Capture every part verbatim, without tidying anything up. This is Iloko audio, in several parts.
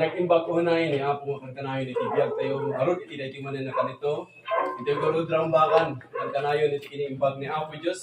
Nag-imbag unay ni Apo nga kankanayon iti biag tayo. Ngarud iti daytoy manen nga kanito. Iti garud rambakan, kankanayon iti kiniimbag ni Apo Dios.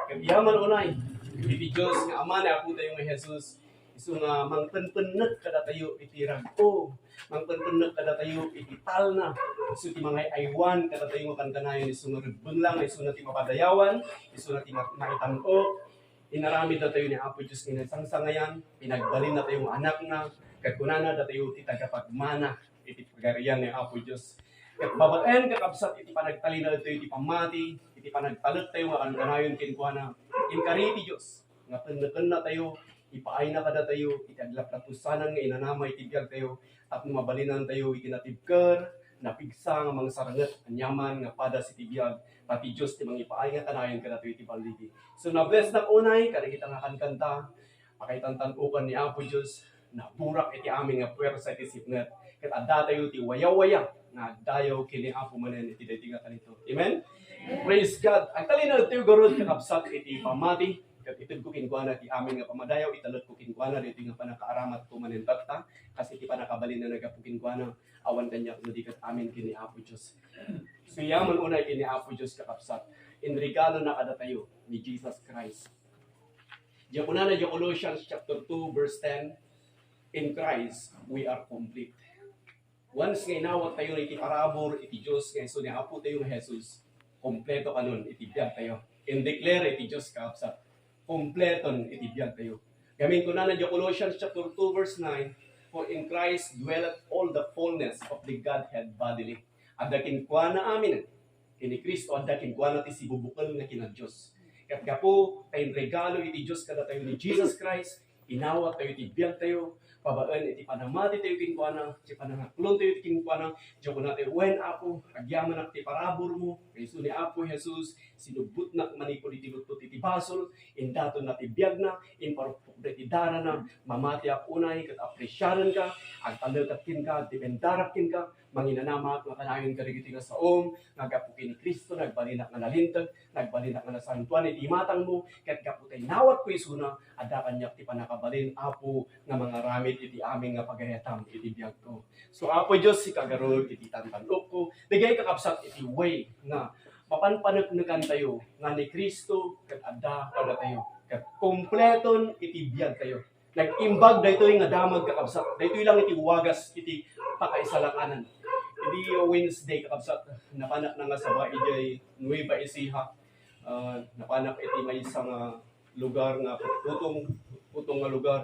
Ket yaman unay, iti Dios nga Ama ni Apo tayo nga Jesus, isu nga mangpenpennek kadatayo iti rag-o, mangpenpennek kadatayo iti talna, isu ti mangay-aywan kadatayo nga kankanayon, isu nga rebbeng lang, isu na ti mapadayawan, isu na ti ma-, maitan-ok, Inaramid datayo ni Apo Dios nga nagsangsangayan, pinagbalin datayo nga anakna, ket kunana datayo ti tagapagmana iti pagarian ni Apo Dios. Ket babaen, kakabsat, iti panagtalinaed tayo iti pammati, iti panagtalek tayo nga kankanayon kenkuana, inkari ti Dios nga pennekenna tayo, ipaayna kadatayo iti aglaplapusanan nga inanama iti biag tayo, tapno mabalinan tayo iti natibker, napigsa nga mangsaranget aniaman nga padas iti biag, ta ti Dios ti mangipaay nga kanayon kadatayo iti balligi. So, na-bless nak unay kadagita nga kankanta, pakaitantan-okan ni Apo Dios, naburak iti amin nga puwersa iti sipnget, ket addatayo ti wayawaya nga agdayaw ken ni Apo manen iti daytoy nga kanito. Amen? Praise God. Agtalinaed tayo garud, kakabsat, iti pammati, ket itedko kenkuana ti amin nga pamadayaw, italekko kenkuana daytoy nga pannakaaramatko manen tatta, kas iti pannakabalinna nga gapu kenkuana, awan kaniak no di ket amin ken ni Apo Dios. So, yaman unay ken ni Apo Dios, kakabsat, inregalona kadatayo ni Jesus Christ. Diay kunana diay Colossians chapter two, verse ten, "In Christ, we are complete." Once nga inawat tayo iti parabur iti Dios nga isu ni Apo tayo nga Jesus, kompleto kanon iti biag tayo. In-declare iti Dios, kakabsat, kompleton iti biag tayo. Gamin kunana diay Colossians chapter two, verse nine, "For in Christ dwelleth all the fullness of the Godhead bodily." Adda kenkuana amin. Ken ni Cristo, adda kenkuana ti sibubukel nga kina-Dios. Ket gapu ta inregalo iti Dios kadatayo ni Jesus Christ, inawat tayo iti biag tayo, babaen iti panamati tayo kenkuana, iti panangaklon tayo iti kenkuana, diay kuna tayo, "Wen, Apo, agyamanak ti paraburmo, nga isu ni Apo Jesus, sinubbotnak manipud iti luttot iti basol, indatonna ti biagna, imparukpokda iti darana, mamatiak unay ket apresiarenka, agtalekak kenka, dependarak kenka, manginanamak nga kanayon kadagiti nga saom, nga gapu ken ni Cristo, nagbalinak nga nalinteg, nagbalinak nga nasantoan iti imatangmo, ket gapu ta inawatko isuna, adda kaniak ti pannakabalin, Apo, nga mangaramid iti amin nga pagayatam iti biagko." So, Apo Dios, sika garud iti tantan-okko, dagiti kakabsat iti way nga mapanpaneknekantayo nga ni Cristo ket adda kadatayo, ket kompleton iti biagtayo. Nag-imbag daytoy nga damag, kakabsat. Daytoy lang iti wagas iti pakaisalakanan. Idi Wednesday, kakabsat, napanak nga saba idiay Nueva Ecija. Ah, napanak iti maysa nga lugar nga putong, putong nga lugar.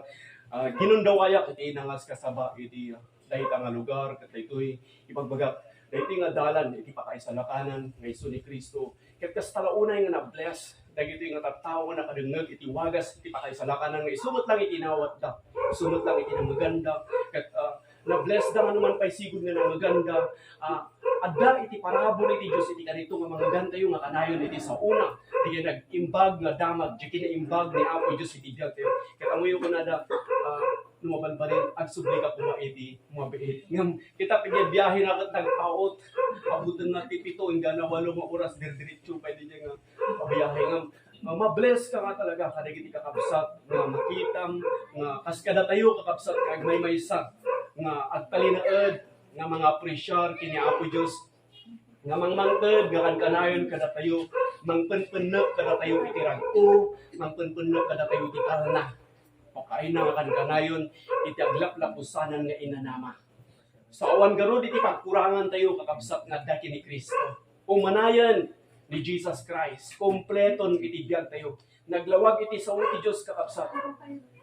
Ah, ginundawayak iti nangas kasaba iti, ah, dayta nga lugar, ket daytoy ibagbagak, daytoy nga dalan iti pakaisalakanan nga isu ni Cristo. Ket kasta la unay nga na-bless dagitoy nga tattao nga nakadengngeg iti wagas iti pakaisalakanan nga isu met lang iti inawatda, isu met lang iti nangngeganda. Ket, ah, na-bless da nga numan pay sigud nga nangngeganda, ah, adda iti parabur iti Dios iti kanito nga mangngegantayo nga kanayon iti saona, iti nag-imbag nga damag, iti kinaimbag ni Apo Dios iti biagtayo. Ket ammoyo kunada, ah, no mabalbalin, agsublika koma iti mabiit. Ngem, kita pagbibiyahe na ket nagpaut. Abutenna ti pito, inggana walo nga oras, dir-diretso pay diay nga pabiyahe. Ngem, ah, ma-bless ka nga talaga kadagiti kakabsat nga makitam nga kas kadatayo, kakabsat, nga agmaymaysa, nga agtalinaed, nga mangapresiar ken ni Apo Dios, nga mangmangted nga kankanayon kadatayo, mangpenpennek kadatayo iti rag-o, mangpenpennek kadatayo iti talna. Pakaina nga kankanayon iti aglaplapusanan nga inanama. So, awan garud iti pagkurangan tayo, kakabsat, nga adda ken ni Cristo. Umanayen ni Jesus Christ, kompleton iti biag tayo. Naglawag iti sao ti Dios, kakabsat.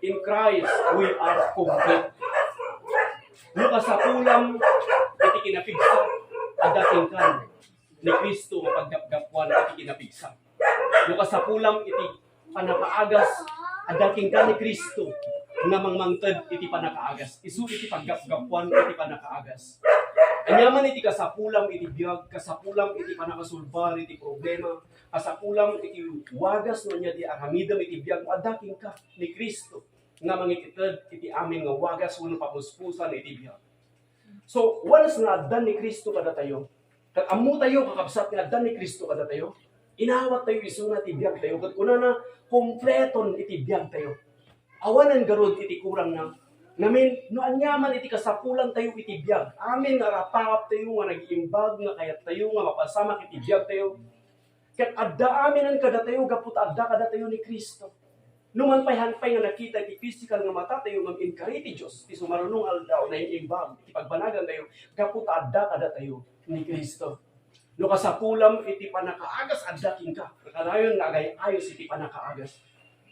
In Christ, we are complete. No kasapulam iti kinapigsa, adda kenka ni Cristo nga paggapgapuan iti kinapigsa. No kasapulam iti pannakaagas, adda kenka ni Cristo nga mangmangted iti pannakaagas. Isu iti paggapgapuan iti pannakaagas. Aniaman iti kasapulam iti biag, kasapulam iti pannakasolbar iti problema, kasapulam iti wagas no ania ti aramidem iti biag, adda kenka ni Cristo nga mangikited iti amin nga wagas wenno pamuspusan iti biag. So, once nga adda ni Cristo kadatayo, ket ammotayo, kakabsat, nga adda ni Cristo kadatayo, inawat tayo isuna ti biag tayo, ket kunana, kompleton iti biag tayo. Awanen garud iti kurangna, Ngamin, no aniaman iti kasapulantayo iti biag, amin nga arapaaptayo nga nag-iimbag nga kayattayo nga mapasamak iti biagtayo, ket adda aminen kadatayo gapu ta adda kadatayo ni Cristo. Numan pay, han pay nga nakita iti pisikal nga matatayo ngem inkari ti Dios ti sumarunong aldaw nga naimbag iti pagbanagantayo gapu ta adda kadatayo ni Cristo. No kasapulam iti pannakaagas, adda kenka. Kanayon nga agay-ayos iti pannakaagas.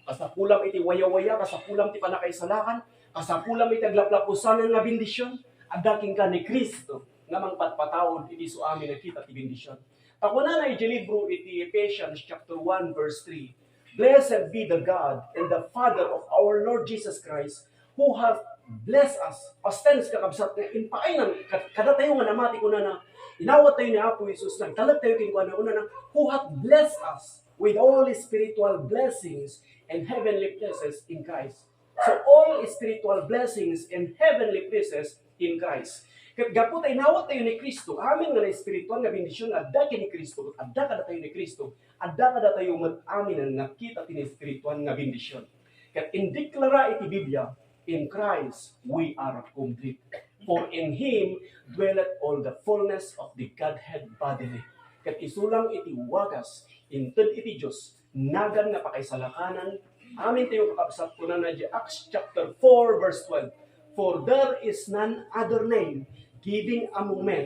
Kasapulam iti wayawaya, kasapulam ti pannakaisalakan, kasapulam iti aglaplapusanan nga bendision, adda kenka ni Cristo nga mangpatpataud iti isu amin a kita ti bendision. Ta kunana iti libro iti Ephesians chapter one verse three, "Blessed be the God and the Father of our Lord Jesus Christ, who hath blessed us." Past tense, kakabsat, nga impaaynan kad-, kadatayo nga namati, kunana, inawat tayo ni Apo Jesus, nagtalek tayo kenkuana, kunana, "Who hath blessed us with all spiritual blessings and heavenly places in Christ." So, all spiritual blessings and heavenly places in Christ. Ket gapu ta inawat tayo ni Cristo, amin nga naespirituan nga bendision nga adda ken ni Cristo, ket adda kadatayo ni Cristo, adda kadatayo met amin nga kita ti naespirituan nga bendision. Ket indeklara iti Biblia, "In Christ we are complete. For in Him dwelleth all the fullness of the Godhead bodily." Ket isu lang iti wagas, inted iti Dios, nagan nga pakaisalakanan. Amin tayo, kakabsat, kunana di Acts chapter four verse twelve, "For there is none other name given among men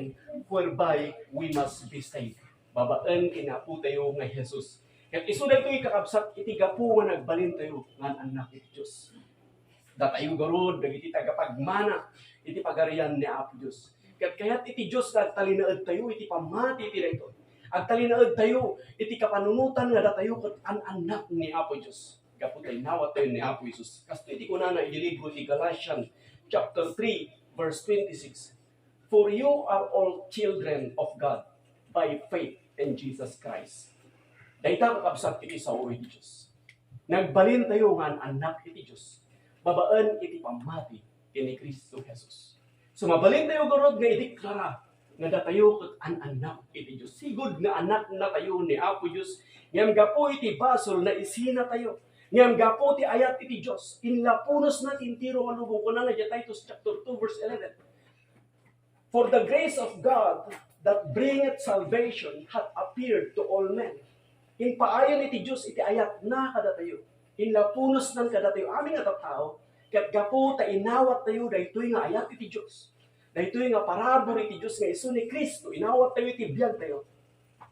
whereby we must be saved." Babaen ken Apo tayo nga Jesus. Ket isu daytoy, kakabsat, iti gapu nga nagbalin tayo nga annak iti Dios. Datayo garud dagiti tagapagmana iti pagarian ni Apo Dios. Ket kayat iti Dios nga agtalinaedtayo iti pammati iti daytoy. Agtalinaedtayo iti kapanunotan nga datayo ket an-annak ni Apo Dios. Gapu ta inawat tayo ni Apo Jesus. Kastoy ti kunana iti libro ti Galatians chapter three, verse twenty-six, "For you are all children of God by faith in Jesus Christ." Dayta, kakabsat, iti sao iti Dios. Nagbalin tayo nga an-annak iti Dios babaen iti pammati ken ni Cristo Jesus. So, mabalin tayo garud nga ideklara nga datayo ket an-annak iti Dios. Sigud nga anakna tayo ni Apo Dios, ngem gapu iti basol, naisina tayo. Ngem gapu ti ayat iti Dios, inlapunosna ti entero nga lubong. Kunana iti Titus chapter two, verse eleven, "For the grace of God that bringeth salvation hath appeared to all men." Impaayan iti Dios iti ayatna kadatayo. Inlapunosnan kadatayo amin nga tattao, ket gapu ta inawat tayo daytoy nga ayat iti Dios. Daytoy nga parabur iti Dios nga isu ni Cristo, inawat tayo iti biag tayo.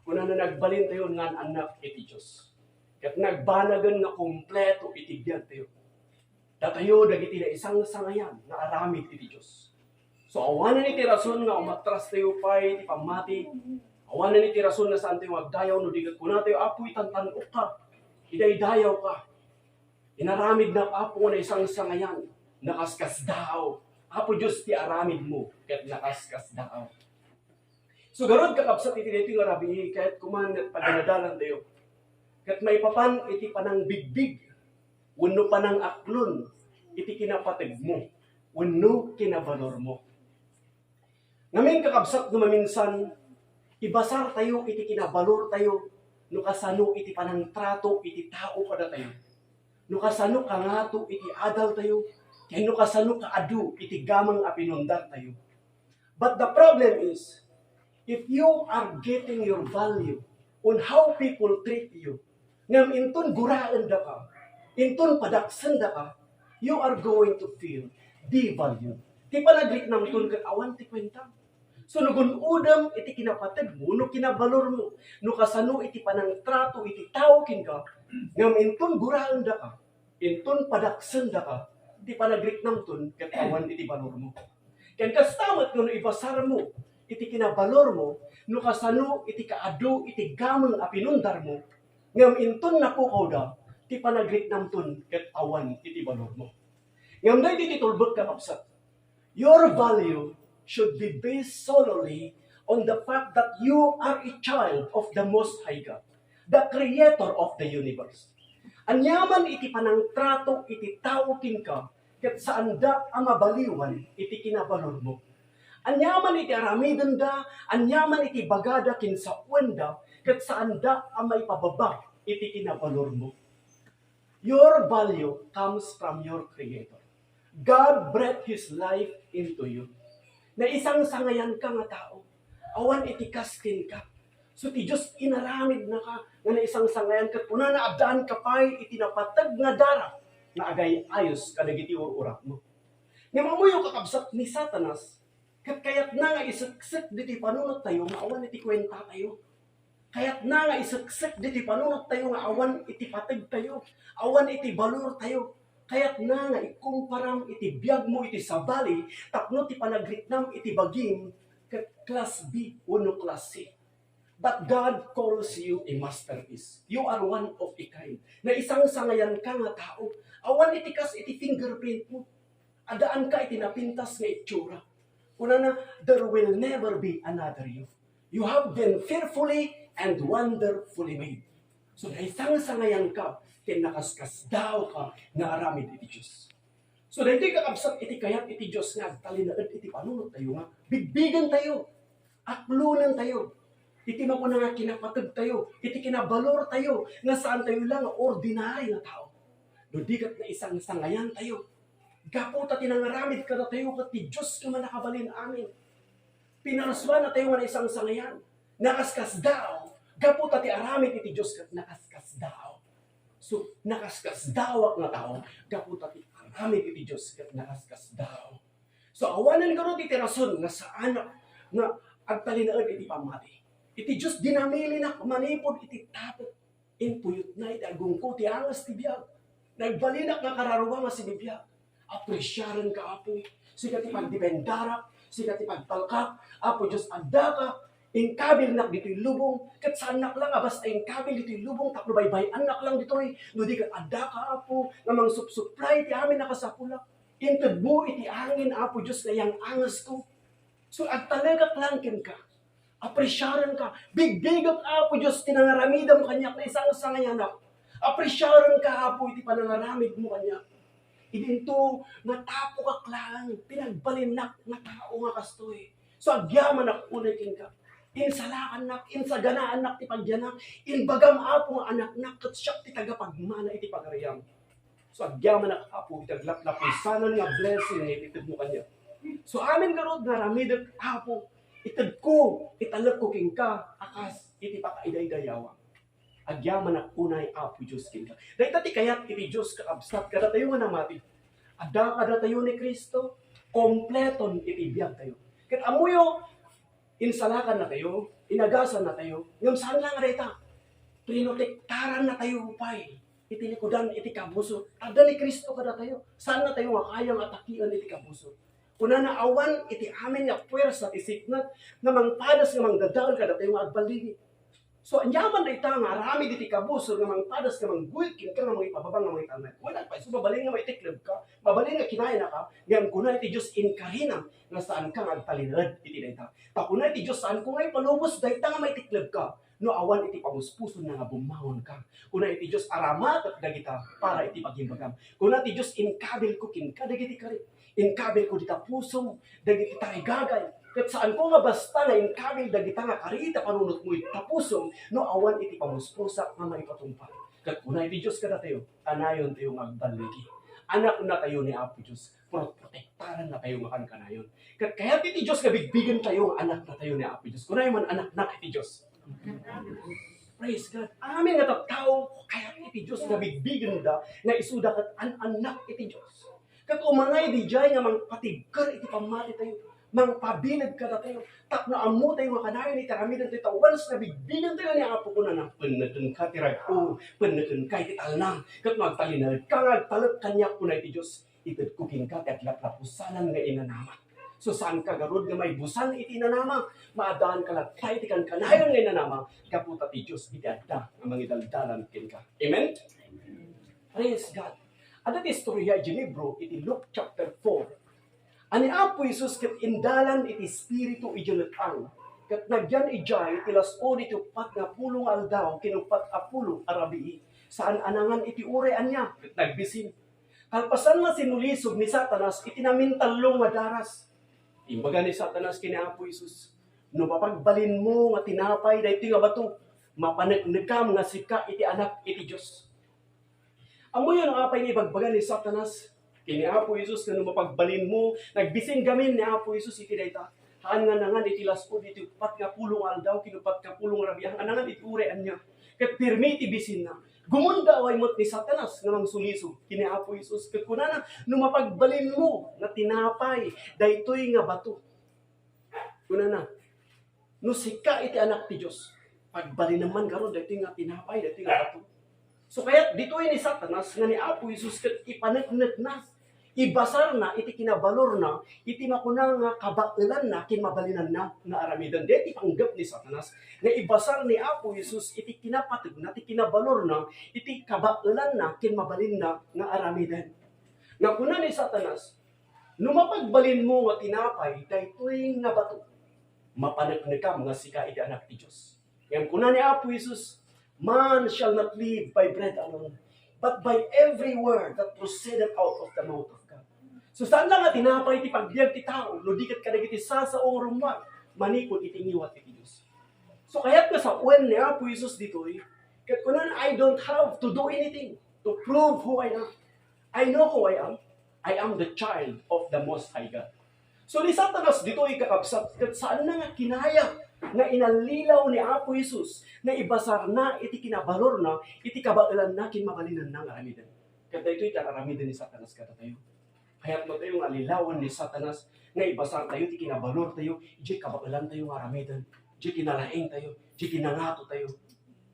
Kunana, nagbalin tayo nga an-annak iti Dios. Ket nagbanagen nga kompleto iti biag tayo. Datayo dagiti naisangsangayan nga aramid iti Dios. So, awanen iti rason nga umatras tayo pay iti pammati. Awanen iti rason nga saan tayo nga agdayaw no di ket kuna tayo, "Apo, itantan-okka. Idaydayawka." Inaramidnak, Apo, nga naisangsangayan, nakaskasdaaw. Apo Dios ti aramidmo, ket nakaskasdaaw. So, garud, kakabsat, iti daytoy nga rabii, kayatko man nga padanadalan tayo. Ket maipapan iti panangbigbig wenno panangaklon iti kinapategmo wenno kinabalormo. Ngamin, kakabsat, no maminsan, ibasar tayo iti kinabalor tayo no kasano iti panangtrato iti tao kadatayo, no kasano kangato iti adal tayo, ken no kasano kaadu iti gameng a pinundar tayo. But the problem is, if you are getting your value on how people treat you, ngem inton guraendaka, inton padaksendaka, you are going to feel devalued. Ti panagriknamton ket awan ti kuenta. So, no gun-odem iti kinapateg mo, no kinabalor mo, no kasano iti panangtrato iti tao kenka, ngem inton guraendaka, inton padaksendaka, ti panagriknamton ket awan iti balor mo. Ken kasta met no ibasar mo iti kinabalor mo, no kasano iti kaadu iti gameng a pinundar mo, ngem inton napukawda, ti panagriknamton ket awan iti balor mo. Ngem daytoy ti tulbek, kakabsat. Your value should be based solely on the fact that you are a child of the Most High God, the Creator of the universe. Aniaman iti panangtrato iti tao kenka, ket saanda a mabaliwan iti kinabalor mo. Aniaman iti aramidenda, aniaman iti bagada ken saoenda, ket saanda a maipababa iti kinabalor mo. Your value comes from your Creator. God breathed His life into you. Naisangsangayanka nga tao. Awan iti kas kenka. So ti Dios inaramidnaka nga naisangsangayan ket kunana, addaanka pay iti napateg nga dara nga agay-ayos kadagiti ur-uratmo. Ngem ammoyo, kakabsat, ni Satanas, ket kayatna nga iseksek ditoy panunottayo nga awan iti kuentatayo. Kayatna nga iseksek ditoy panunottayo nga awan iti pategtayo, awan iti balortayo. Kayatna nga ikumparam iti biagmo iti sabali tapno ti panagriknam iti bagim ket class B wenno class C. But God calls you a masterpiece. You are one of a kind. Naisangsangayanka nga tao. Awan iti kas iti fingerprintmo. Addaanka iti napintas nga itsura. Kunana, "There will never be another you. You have been fearfully and wonderfully made." So, naisangsangayanka ken nakaskasdaawka nga aramid iti Dios. So, daytoy, kakabsat, iti kayat iti Dios nga agtalinaed iti panunottayo nga bigbigentayo, aklonentayo iti makuna nga kinapategtayo, iti kinabalortayo, nga saantayo la nga ordinary nga tao. No di ket naisangsangayantayo, gapu ta ti nangaramid kadatayo ket ti Dios nga Mannakabalin-amin. Pinarsuanatayo nga naisangsangayan, nakaskasdaaw, gapu ta ti aramid iti Dios ket nakaskasdaaw. So, nakaskasdaawak nga tao, gapu ta ti aramid iti Dios ket nakaskasdaaw. So, awanen garud iti rason nga saanak nga agtalinaed iti pammati. Iti Dios, dinamilinak manipud iti tapek. Impuyotna iti agongko ti angas ti biag. Nagbalinak nga kararua nga sinibiag. Apresiarenka, Apo. Sika ti pagdependarak, sika ti pagtalkak. Apo Dios, addaka. Inkabilnak ditoy lubong. Ket saannak la nga basta inkabil ditoy lubong tapno baybay-annak lang ditoy. No di ket addaka, Apo, nga mangsupsuplay ti amin a kasapulak. Intedmo iti angin, Apo Dios, nga yang-angasko. So, agtalekak lang kenka. Apresiarenka. Bigbigek, Apo Dios, ti nangaramidem kaniak, naisangsangayanak. Apresiarenka, Apo, iti panangaramidmo kaniak. Idinto, natapokak laeng, pinagbalinnak nga tao nga kastoy. So, agyamanak unay kenka. Insalakannak, insaganaannak ti pagyanak. Imbagam, Apo, nga anaknak, ket siak ti tagapagmana iti pagariam. So, agyamanak, Apo, iti aglaplapusanan nga blessing nga itedmo kaniak. So, amin garud nga aramidek, Apo, itedko, italekko kenka a kas iti pakaidaydayawam. Agyamanak unay, Apo Dios, kenka. Dayta ti kayat iti Dios, kakabsat, kadatayo nga namati. Adda kadatayo ni Cristo, kompleton iti biagtayo. Ket ammoyo, insalakannatayo, inagasannatayo, ngem saan la nga dayta. Prinotektarannatayo pay iti likudan iti kabusor. Adda ni Cristo kadatayo. Saannatayo nga kayang atakien iti kabusor. Kunana, awan iti amin nga puwersa ti sipnget nga mangpadas nga mangdadael kadatayo nga agballigi. So, aniaman dayta nga aramid iti kabusor nga mangpadas nga mangguyod kenka nga mangipababa nga mangitalna. Kunana pay, so, mabalin nga maitiklebka, mabalin nga kinayanaka, ngem kuna iti Dios, inkarinam nga saanka nga agtalinaed iti dayta. Ta kuna iti Dios, saanko nga ipalubos dayta nga maitiklebka no awan iti pamuspusonna nga bummangonka. Kuna iti Dios, aramatek dagita para iti pagimbagam. Kuna ti Dios, inkabilko kenka dagiti kari. Inkabilko dita pusom dagiti tarigagay. Ket saanko nga basta nga inkabil dagita nga kari ta panunotmo ita pusom no awan iti pamuspusak nga maipatungpal. Ket kuna iti Dios kadatayo, kanayontayo nga agballigi. Anaknatayo ni Apo Dios, pro-, protektarannatayo nga kankanayon. Ket kayat iti Dios nga bigbigentayo nga anaknatayo ni Apo Dios. Kunayo man, anaknak iti Dios. Praise God. Amin nga tattao, kayat iti Dios nga bigbigenda nga isuda ket an-annak iti Dios. Ket umanay didiay nga mangpatigker iti pammatitayo, mangpabileg kadatayo, tapno ammotayo nga kanayon iti aramidentayo, ta once nga bigbigentayo ni Apo, kunana, "Pennekenka ti rag-o, pennekenka iti talna, ket no agtalinaedka nga agtalek kaniak," kuna iti Dios, "itedko kenka ti aglaplapusanan nga inanama." So, saanka garud nga maibusan iti inanama, maadaanka latta iti kankanayon nga inanama, gapu ta ti Dios iti adda nga mangidaldalan kenka. Amen? Praise God. Adda ti istorya iti libro iti Luke chapter four. A ni Apo Jesus ket indalan iti Espiritu idiay let-ang, ket nagyan idiay iti las-on iti uppat nga pulo nga aldaw ken uppat a pulo a rabii, saan a nangan iti uray ania, ket nagbisin. Kalpasanna, sinulisog ni Satanas iti namintallo nga daras. Imbaga ni Satanas ken ni Apo Jesus, "No mapagbalinmo nga tinapay daytoy nga bato, mapaneknekam nga sika iti Anak iti Dios." Ammoyo no apay nga ibagbaga ni Satanas? Ken ni Apo Jesus nga no mapagbalinmo, nagbisin gamin ni Apo Jesus iti dayta. Haan nga nangan iti las-ud iti uppat nga pulo nga aldaw, ken uppat nga pulo nga rabii, haan nga nangan iti uray ania. Ket pirmi ti bisinna. Gumundaway met ni Satanas nga mangsulisog ken ni Apo Jesus. Ket kunana, "No mapagbalinmo nga tinapay, daytoy nga bato." Kunana, "No sika iti Anak ti Dios, pagbalinam man garud daytoy nga tinapay, daytoy nga bato." So, kayat ditoy ni Satanas nga ni Apo Jesus ket ipaneknekna, ibasarna iti kinabalorna, iti makuna nga kabaelanna ken mabalinanna nga aramiden. Daytoy panggep ni Satanas nga ibasar ni Apo Jesus iti kinapategna, ti kinabalorna, iti kabaelanna ken mabalinna nga aramiden. Nga kuna ni Satanas, "No mapagbalinmo nga tinapay, daytoy nga bato, mapaneknekam nga sika iti Anak ti Dios." Ngem kuna ni Apo Jesus, "Man shall not live by bread alone, but by every word that proceeded out of the mouth of God." So, saan lang nga tinapay ti pagbiag ti tao, no di ket kadagiti sasao nga rummuar manipud iti ngiwat iti Dios. So, kayat nga sawen ni Apo Jesus ditoy, ket kunan, "I don't have to do anything to prove who I am. I know who I am. I am the child of the Most High God." So, ni Satanas ditoy, kakabsat, ket saanna nga kinaya nga inallilaw ni Apo Jesus nga ibasarna iti kinabalorna, iti kabaelanna ken mabalinanna nga aramiden. Ket daytoy ti ar-aramiden ni Satanas kadatayo. Kayat met tayo nga allilawen ni Satanas nga ibasartayo ti kinabalortayo, idiay kabaelantayo nga aramiden, idiay kinalaingtayo, idiay kinangatotayo.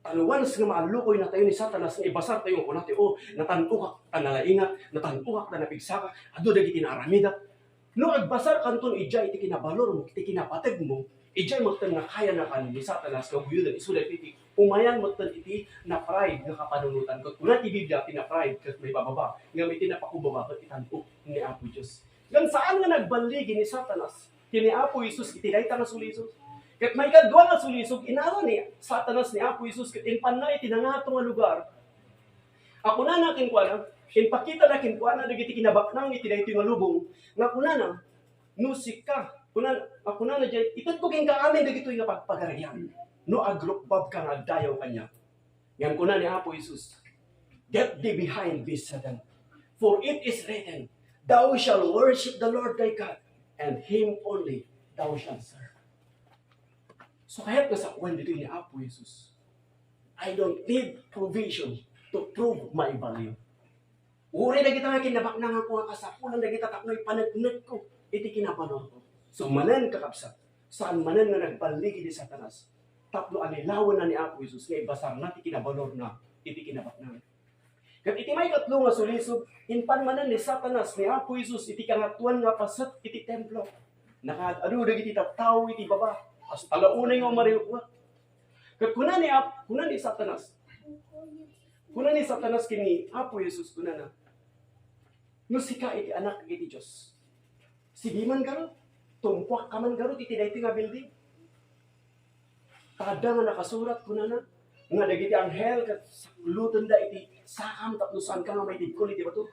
Ta no once nga maallukoynatayo ni Satanas nga ibasartayo nga kunatayo, "O, natan-okak ta nalaingak, natan-okak ta napigsakak, adu dagiti naaramidak." No agbasarkanto idiay iti kinabalormo, iti kinapategmo, idiay metten nga kayana kan ni Satanas nga guyoden, isu daytoy iti umayan metten iti na-pride nga kapanunotan. Ket kuna ti Biblia, ti na-pride ket maipababa, ngem iti napakumbaba ket itan-ok ni Apo Dios. Ngem saan nga nagballigi ni Satanas ken ni Apo Jesus iti dayta nga sulisog. Ket maikadua nga sulisog, inala ni Satanas ni Apo Jesus ket impanna iti nangato nga lugar. A kunana kenkuana, impakitana kenkuana dagiti kinabaknang iti daytoy nga lubong, nga kunana, "No sika," kunan-, a kunana diay, "Itedko kenka amin dagitoy nga pagpagarian, no agrukbabka nga agdayaw kaniak." Ngem kuna ni Apo Jesus, "Get thee behind me, Satan, for it is written, 'Thou shalt worship the Lord thy God, and him only thou shalt serve.'" So, kayat nga sawen ditoy ni Apo Jesus, "I don't need provision to prove my value." Uray dagita nga kinabaknanganko nga kasapulan dagita tapno ipaneknekko iti kinabalorko. So, manen, kakabsat, saan manen nga nagballigi ni Satanas tapno allilawenna ni Apo Jesus nga ibasarna ti kinabalorna iti kinabaknang. Ket iti maikatlo nga sulisog, impan manen ni Satanas ni Apo Jesus iti kangatoan nga paset iti templo. Nakaad-adu dagiti tattao iti baba, hasta la unay nga umaribbuak. Ket kuna ni Ap-, kuna ni Satanas, kuna ni Satanas ken ni Apo Jesus, kunana, "No sika iti Anak iti Dios, sige man garud, tumpuakka man garud iti daytoy nga building. Ta adda nga nakasurat," kunana, "nga dagiti anghel ket saklutenda iti sakam tapno saanka nga maitibkol iti bato."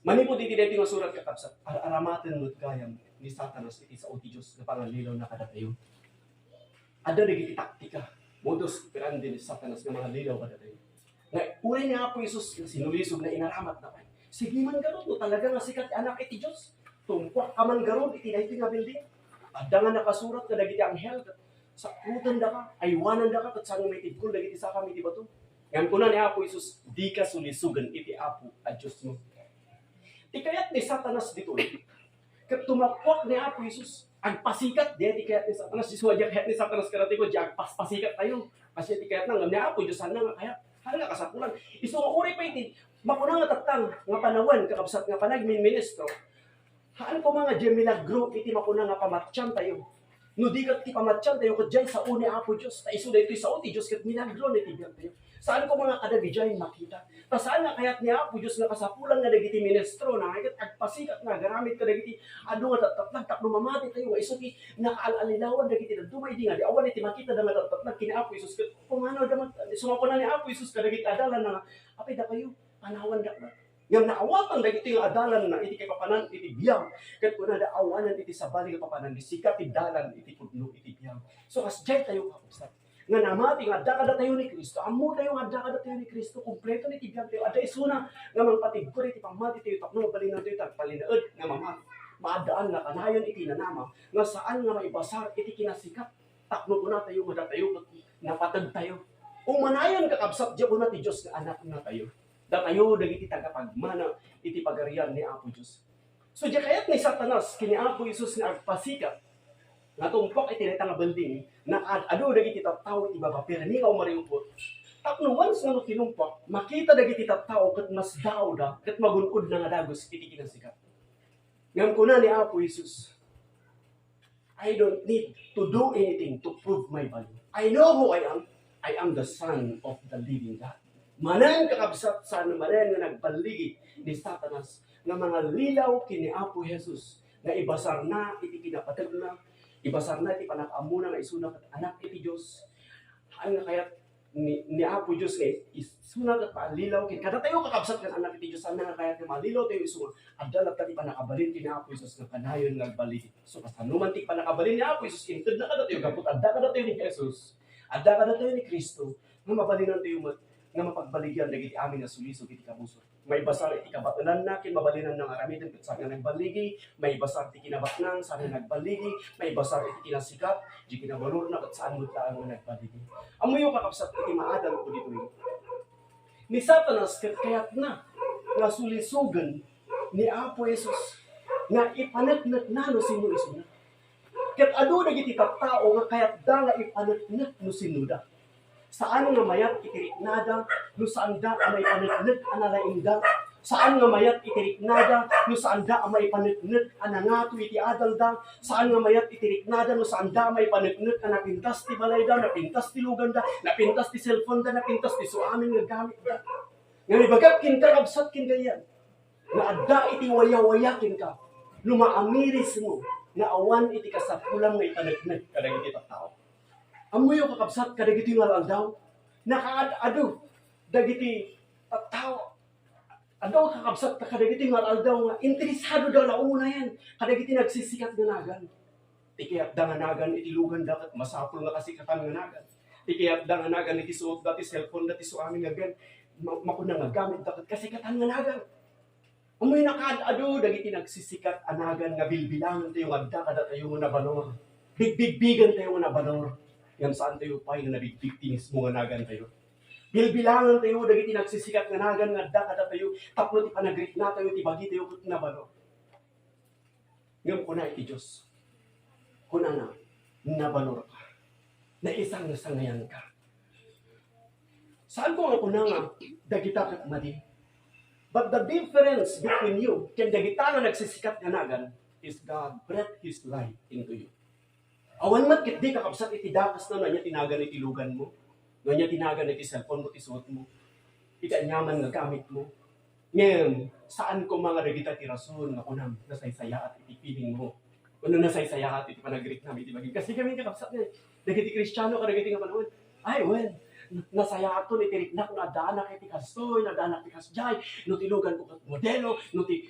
Manipud iti daytoy nga surat, kakabsat, ar-aramaten met gayam ni Satanas iti sao ti Dios nga pangallilawna kadatayo. Adda dagiti taktika, modus operandi ni Satanas nga mangallilaw kadatayo. Nga uray ni Apo Jesus nga sinulisog na inaramatna pay, "Sige man garud, no talaga nga sika ti Anak iti Dios, tumpuakka man garud iti daytoy nga building. Adda nga nakasurat nga dagiti anghel ket saklutendaka, aywanandaka, ket saan nga maitibkol dagiti sakam iti bato." Ngem kuna ni Apo Jesus, "Dika sulisogen iti Apo a Diosmo." Ti kayat ni Satanas ditoy, ket tumappuak ni Apo Jesus. Agpasikat, diay ti kayat ni Satanas. Isu a diay kayat ni Satanas kadatayo, diay agpaspasikat tayo. Kasi ti kayatna, ngem ni Apo Dios, saan nga kayat. Saan nga kasapulan. Isu nga uray pay ti makuna nga tattang nga panawen, kakabsat, nga panagminministro, haan koma nga diay milagro iti makuna nga pamatsantayo. No di ket ti pamatsantayo, ket diay sao ni Apo Dios. Ta isu daytoy sao ti Dios ket milagro iti biagtayo. Saan koma nga kadagiti diay makita. Ta saan nga kayat ni Apo Dios nga kasapulan nga dagiti ministro na, ket agpasikat nga agaramid kadagiti adu nga tattatlag tapno mamati tayo nga isu ti nakaal-alilawan dagiti dadduma idi nga di awan iti makita da nga tattatlag ken ni Apo Jesus. Ket kumano da mat-, isu nga kuna ni Apo Jesus kadagiti adalan na, "Apay dakayo, panawandak met." Ngem naawatan dagiti nga adalan na iti kaipapanan iti biag, ket kuna da, "Awanen iti sabali nga papanan, sika ti dalan iti pudno iti biag." So, kasdiay tayo, kakabsat. nga namati nga adda kadatayo ni Cristo, ammotayo nga adda kadatayo ni Cristo, kompleto ni ti biagtayo. Adda isuna nga mangpatigpet iti pammatitayo tapno mabalinantayo ti agpalinaed nga mamati. Maaddaan nga kanayon iti nanama nga saan nga maibasar iti kinasikat tapno kunatayo nga datayo ket napategtayo. Umanayon, kakabsat, diay kuna ti Dios nga anaknatayo. Datayo dagiti tagapagmana iti Pagarian ni Apo Dios. So, diay kayat ni Satanas ken ni Apo Jesus nga agpasikat nga tumpok iti dayta nga building, nakaad-adu dagiti tattao iti baba pirmi nga umaripot. Tapno once nga no tinumpok, makita dagiti tattao ket masdaawda ket magun-odna nga dagus iti kinasikat. Ngem kuna ni Apo Jesus, "I don't need to do anything to prove my value. I know who I am. I am the Son of the living God." Manen, kakabsat, saan manen nga nagballigi ni Satanas nga mangallilaw ken ni Apo Jesus nga ibasarna iti kinapategna, ibasarna iti panakaammona nga isuna ket Anak iti Dios. Haan nga kayat ni, ni Apo Dios nga isuna ket maallilaw ken kadatayo, kakabsat, ken Anak iti Dios. Haan nga kayat nga maallilawtayo isu nga adda latta ti pannakabalin ken ni Apo Jesus nga kanayon nga agballigi. So, kasano man ti pannakabalin ni Apo Jesus, intedna kadatayo gapu ta adda kadatayo ni Jesus, adda kadatayo ni Cristo, nga mabalinantayo met nga mapagbaligian dagiti amin nga sulisog iti kabusor. Maibasar iti kabaelanna ken mabalinanna nga aramiden ket saan nga nagballigi, maibasar ti kinabaknang saan nga nagballigi, maibasar iti kinasikat, diay kinabalorna ket saan met laeng nga nagballigi. Ammoyo, kakabsat, iti maadalko ditoy. Ni Satanas ket kayatna nga sulisogen ni Apo Jesus nga ipaneknekna no sino isuna. Ket adu dagiti tattao nga kayatda nga ipaneknek no sinoda. Saan nga mayat iti riknada no saanda a maipaneknek a nalaingda. Saan nga mayat iti riknada no saanda a maipaneknek a nangato iti adalda. Saan nga mayat iti riknada no saanda a maipaneknek a napintas ti balayda, napintas ti luganda, napintas ti cellphoneda, napintas ti su amin nga gamitda. Ngem ibagak kenka, kabsat, ken gayam, nga adda iti wayawaya kenka no maamirismo nga awan iti kasapulam nga ipaneknek kadagiti tattao. Ammoyo, kakabsat, kadagiti nga al-aldaw, nakaad-adu dagiti tattao. Adda, kakabsat, kadagiti nga al-aldaw nga interesadoda la unayen kadagiti nagsisikat nga nagan. Ti kayatda nga nagan iti luganda ket masapul nga kasikatan nga nagan. Ti kayatda nga nagan iti suotda, ti cellphoneda, ti su amin nga gan-, ma-, makuna nga gamitda ket kasikatan nga nagan. Ammoyo, nakaad-adu dagiti nagsisikat a nagan nga bilbilangantayo nga adda kadatayo nga nabalor. Bigbigbigantayo nga nabalor. Ngem saantayo pay nga nabigbig ti mismo nga nagantayo. Bilbilangantayo dagiti nagsisikat nga nagan nga adda kadatayo tapno ti panagriknatayo ti bagitayo ket nabalor. Ngem kuna iti Dios, kunana, "Nabalorka. Naisangsangayanka." Saanko nga kuna nga dagita ket madi. But the difference between you ken dagita nga nagsisikat nga nagan is God breathed His life into you. Awan met ketdi, kakabsat, iti dakesna no ania ti nagan iti luganmo, no ania ti nagan iti cellphonemo, ti suotmo, iti aniaman nga gamitmo. Ngem, saan koma nga dagita ti rason nga kunam nasaysayaat iti feelingmo, wenno nasaysayaat iti panagriknam iti bagim. Kas di kami, kakabsat, nga dagiti Kristiano kadagiti nga panawen, "Ay, wen, nasayaatkon iti riknak no addaanak iti kastoy, no addaanak ti kasdiay, no ti luganko ket modelo, no ti,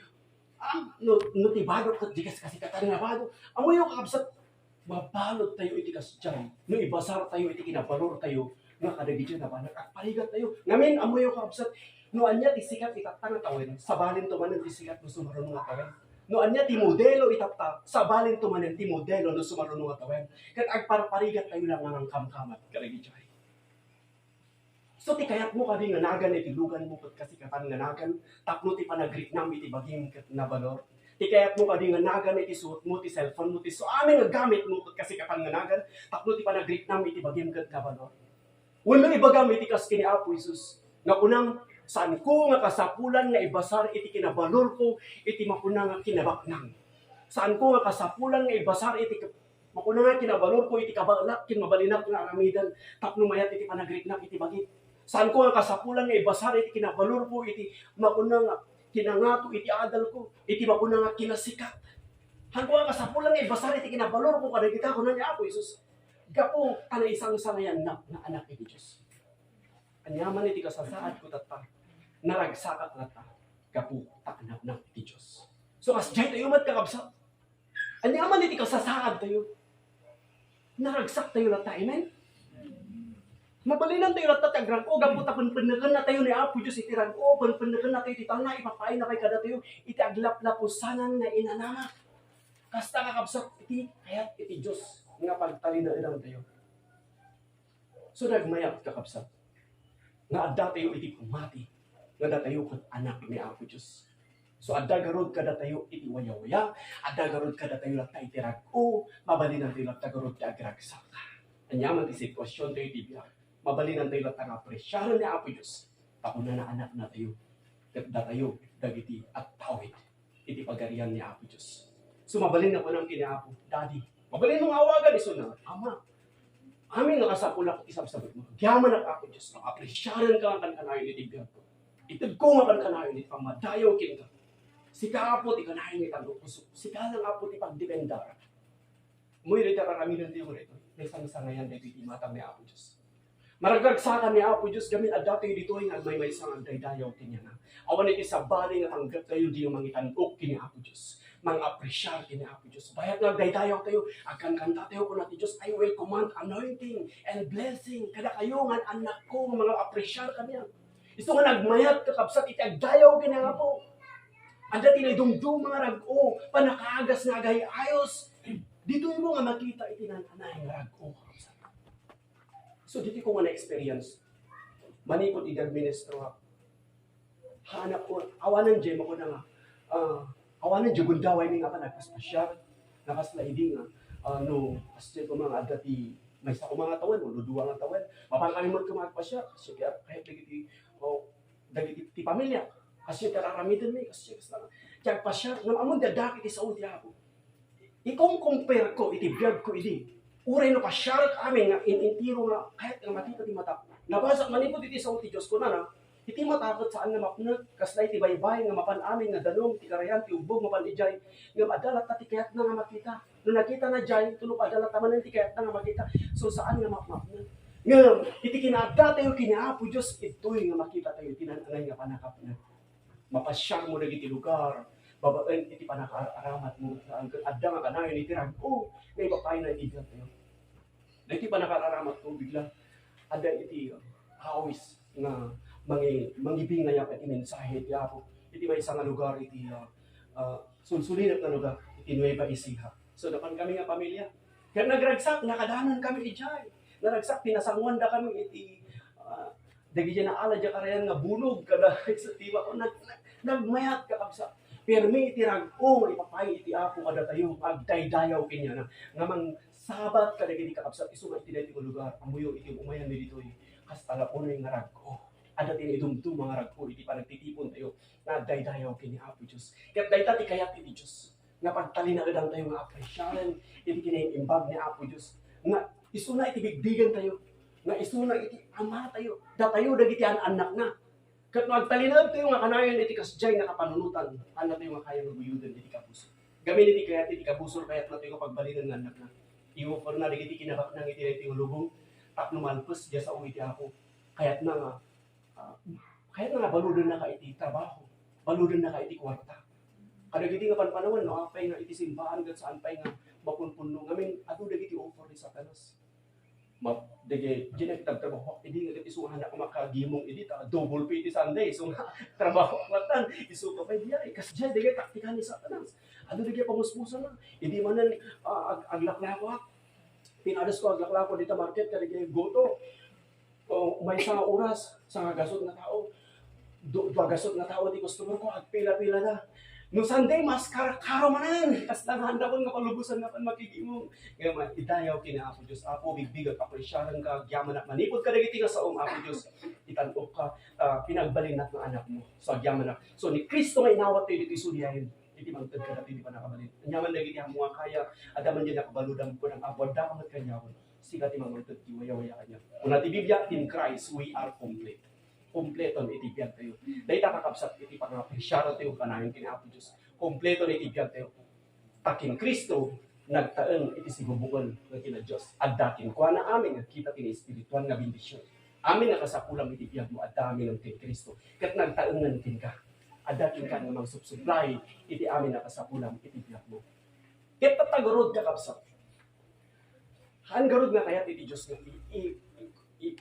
ah, no, no ti badok ket di kasikatan nga badok." Ammoyo, kakabsat, mabaludtayo iti kasdiay no ibasartayo iti kinabalortayo nga kadagiti nabanak. Agparigattayo. Ngamin, ammoyo, kakabsat, no ania ti sikat itatta nga tawen, sabalinto manen ti sikat no sumaruno nga tawen. No ania ti modelo itatta, sabalinto manen ti modelo no sumaruno nga tawen. Ket agparparigattayo la nga mangkamkamad kadagiti. So, ti kayatmo kadi nga nagan iti luganmo ket kasikatan nga nagan tapno ti panagriknam iti bagim ket nabalor? Ti kayatmo kadi nga nagan iti suotmo, ti cellphonemo, ti su amin nga gamitmo ket kasikatan nga nagan tapno ti panagriknam iti bagim ket nabalor? Wenno ibagam iti kas ken ni Apo Jesus nga kunam, "Saanko nga kasapulan nga ibasar iti kinabalorko iti makuna nga kinabaknang? Saanko nga kasapulan nga ibasar iti makuna nga kinabalorko iti kabaelak ken mabalinak nga aramiden tapno mayat iti panagriknak iti bagik? Saanko nga kasapulan nga ibasar iti kinabalorko iti makuna nga kinangato iti adalko, iti makuna nga kinasikat? Saanko nga kasapulan nga ibasar iti kinabalorko kadagita?" kuna ni Apo Jesus. Gapu ta naisangsangayannak nga anak iti Dios. Aniaman iti kasasaadko tatta, naragsakak latta gapu ta anaknak iti Dios. So, kasdiay tayo met, kakabsat. Aniaman iti kasasaadtayo, naragsaktayo latta. Amen? Mabalinantayo latta ti agrag-o gapu ta penpennekennatayo ni Apo Dios iti rag-o, penpennekennatayo ti tawna, ipapaayna kadatayo iti aglaplapusanan nga inanamak. Kasta, kakabsat, iti kayat iti Dios nga pagtalinaedantayo. So, nagmayat, kakabsat, nga addatayo iti pamati nga datayo ket anak ni Apo Dios. So, adda garud kadatayo iti wayawaya, adda garud kadatayo latta iti rag-o, mabalinantayo latta garud ti agragsak. Ania man ti sitwasiontayo iti biag, mabalinantayo latta nga apresiaren ni Apo Dios. Ta kunana, anaknatayo, ket datayo dagiti agtawid iti pagarian ni Apo Dios. So, mabalin nga kunam ken ni Apo, "Daddy." Mabalin nga awagan isuna, "Ama, amin nga kasapulan ket isabsabetmo. Agyamanak, Apo Dios, nga apresiarenka nga kankanayon iti biagko. Itedko nga kankanayon iti pammadayaw kenka. Sika, Apo, ti kanayon nga itan-okko. Sika lang, Apo, ti pagdependara." Ammoyo daytoy aramidentayo daytoy. Naisangsangayan daytoy iti imatang ni Apo Dios. Maragragsakan ni Apo Dios gamin addatayo ditoy nga agmaymaysa nga agdaydayaw kaniana. Awan iti sabali nga tanggaptayo idi nga mangitan-ok ken ni Apo Dios, mangapresiar ken ni Apo Dios. Bayat nga agdaydayawtayo, agkankantatayo, kuna ti Dios, "I will command anointing and blessing kadakayo nga annakko nga mangapresiar kaniak." Isu nga nagmayat, kakabsat, iti agdayaw ken ni Apo. Adda ti naidumduma nga rag-o, pannakaagas nga agay-ayos. Ditoy mo nga makita iti naan-anay nga rag-o, kakabsat. So, ditoy ko nga na-experience. Manipud idi agministro, ha, anak ko, awanan jay makuna nga, ah, awanan jay gundawaymi nga apan agpaspasiar, nga kasla idi nga, ah, no, kasla ko mga adda ti maysa ko mga tawen, o dua nga tawen, mapan kami met ko nga agpasiar, kasi kaya, kaya dagiti, o, dagiti ti pamilya, kasi ti aramiden mi, kasi kasta, kaya agpasiar, ngem ammon ti adda iti sao ti Apo. Ikom-compare ko iti biag ko idi. Uray no pasiarek amin nga in-, intiro nga kayat nga makita ti mata. Nabasa manipud iti sao ti Dios, kunana, iti mata ket saan nga mapnek, kasla iti baybay nga mapan amin nga danum, ti karayan, ti ubbog, mapan idiay, ngem adda latta ti kayatna nga makita. No nakitana diay, tulop adda latta manen ti kayatna nga makita. So, saan nga mapmapnek. Ngem, iti kinaadda tayo kini Apo Dios, itoy nga makita tayo, ti naan-anay nga panakapnek. Mapasiar mo dagiti lugar, babaen iti panakaar-aramat mo, ket adda nga kanayon iti rag-o, nga ipapayna iti biag tayo. Dagiti panakaar-aramat ko, bigla, adda iti, uh, awis nga mangi-, mangibingay iti mensahe ti Apo. Iti maysa nga lugar, iti, uh, uh, sulsulinat nga lugar, iti Nueva Ecija. So, napan kami nga pamilya. Kaya nagragsak, nakadanon kami idiay. Naragsak, pinasanguanda kami iti, uh, dagiti naalad diay karayan nga bunog, kada isu ti bako, nag-, nag-, nagmayat, kakabsat. Permi iti rag-o nga ipapay iti Apo kadatayo, agdaydayaw kaniana. Nga mangsabat kadagiti kakabsat, isu nga iti daytoy nga lugar, ammoyo iti umayan mi ditoy, kasta la unay nga rag-o. Adda ti naidumduma nga rag-o iti panagtitipon tayo, nga agdaydayaw ken ni Apo Dios. Ket dayta ti kayat iti Dios. Nga pagtalinaedantayo nga apresiaren iti kinaimbag ni Apo Dios, nga isuna iti bigbigentayo, nga isuna iti amatayo, datayo dagiti an-annakna. Ket no agtalinaedtayo nga kanayon iti kasdiay nga kapanunotan, adda tayo nga kaya nga guyoden iti kabusor. Gamin iti kayat iti kabusor, kayatnatayo nga pagbalinen nga annakna. I-offerna dagiti kinabaknang iti daytoy nga lubong, tapno malpes diay sao iti Apo. Kayatna nga Ah, kayatna nga baludennaka iti trabaho, baludennaka iti kuarta. Kadagiti nga panpanawen, no, apay nga iti simbahan ket saan pay nga mapunpunno, ngamin, adu dagiti offer ni Satanas. Ma-, dagiti, diay nagtrabaho, idi nga ket isu nga anak makagimong idi, ta double pay iti Sunday, isu nga trabaho katan, isu ka pay diay, kas diay, dagiti taktika ni Satanas. Adu dagiti pamuspusanna, idi manen, ah, ag-, aglaklakoak, pinadas ko aglaklako dita market, kadagiti goto. O, maysa nga oras, sanga gasut nga tao. Du-, dua gasut nga tao ti customer ko, agpila-pila da. No Sunday, mas kar-, karo manen. Kasta nga andakon nga palubosan nga pan makigimong. Nga ma-, idayaw ken ni Apo Dios, Apo, bigbigak, apresiarenka, agyamanak manipud kadagiti nga saom, Apo Dios. Itan-okka, ah, pinagbalinnak nga anakmo. So, agyamanak. So, ni Cristo nga inawat tayo ditoy suliayen. Iti mangted kadatayo ti panakabalin. Ania man dagiti ammo nga kaya, adda man diay nakabaludam, kunam, Apo, adda ka met kaniak. Sika ti mamangted ti wayawaya kaniak. Kuna ti Biblia, "In Christ, we are complete." Kompleton iti biag tayo. Dayta, kakabsat, iti pangapresiar tayo kanayon ken Apo Dios. Kompleton iti biag tayo. Ta ken Cristo, nagtaeng iti sibubuken nga kina Dios. Adda kenkuana amin nga kita ti naespirituan nga bendision. Amin nga kasapulam iti biagmo, adda amin ken Cristo. Ket nagtaengen kenka. Adda kenka nga mangsupsuplay iti amin nga kasapulam iti biagmo. Ket tatta garud, kakabsat, haan garud nga kayat iti Dios nga i-, i-, i-,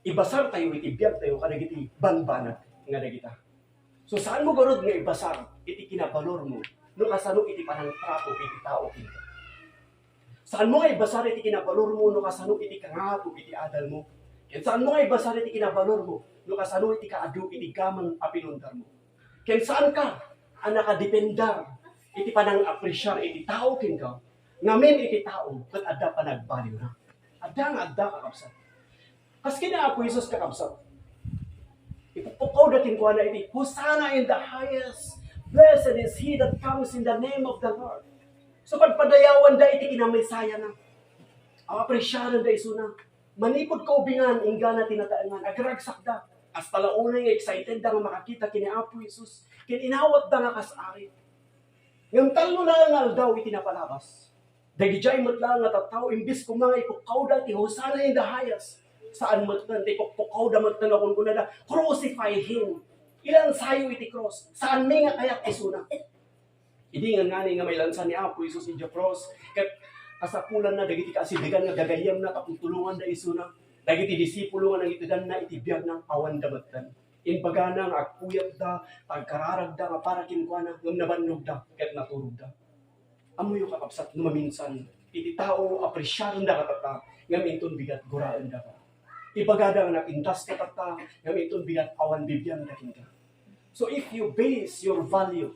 ibasartayo iti biagtayo kadagiti bambanag nga dagita. So, saanmo garud nga ibasar iti kinabalormo no kasano iti panangtrato iti tao kenka. Saanmo nga ibasar iti kinabalormo no kasano iti kangato iti adalmo. Ken saanmo nga ibasar iti kinabalormo no kasano iti kaadu iti gameng a pinundarmo. Ken saanka a nakadependar iti panang-apresiar iti tao kenka, ngamin iti tao ket adda panagbaliwna. Adda nga adda, kakabsat. Kas kina Apo Jesus, kakabsat, ipukpukkawda kenkuana iti, "Hosanna in the highest! Blessed is he that comes in the name of the Lord." So, padpadayawanda iti kinamesayana. Apresiarenda isuna. Manipud kaubingan, inggana ti nataengan, agragsakda. Kasta la unay nga excitedda nga makakita ken ni Apo Jesus. Ken inawatda nga kas ari. Ngem tallo laeng nga aldaw iti napalabas, dagidiay met laeng nga tattao, imbes koma nga ipukkawda ti Hosanna in the highest, saan metten, ti ipukpukkawda metten nga kunkunada, "Crucify him! Ilansayo iti krus! Saanmi nga kayat isuna!" Idi nganngani nga mailansa ni Apo Jesus idiay krus, ket kasapulanna dagiti kaasidegan nga gagayyemna tapno tulonganda isuna, dagiti disipulo nga nangitedanna iti biagna, awanda metten. Imbagana nga agkuyatda, agkararagda nga para kenkuana, ngem nabannogda ket naturogda. Ammoyo, kakabsat, no maminsan, iti tao, apresiarenda ka tatta, ngem inton bigat, guraendaka. Ibagada nga napintas ka tatta, ngem inton bigat, awan bibiangda kenka. So if you base your value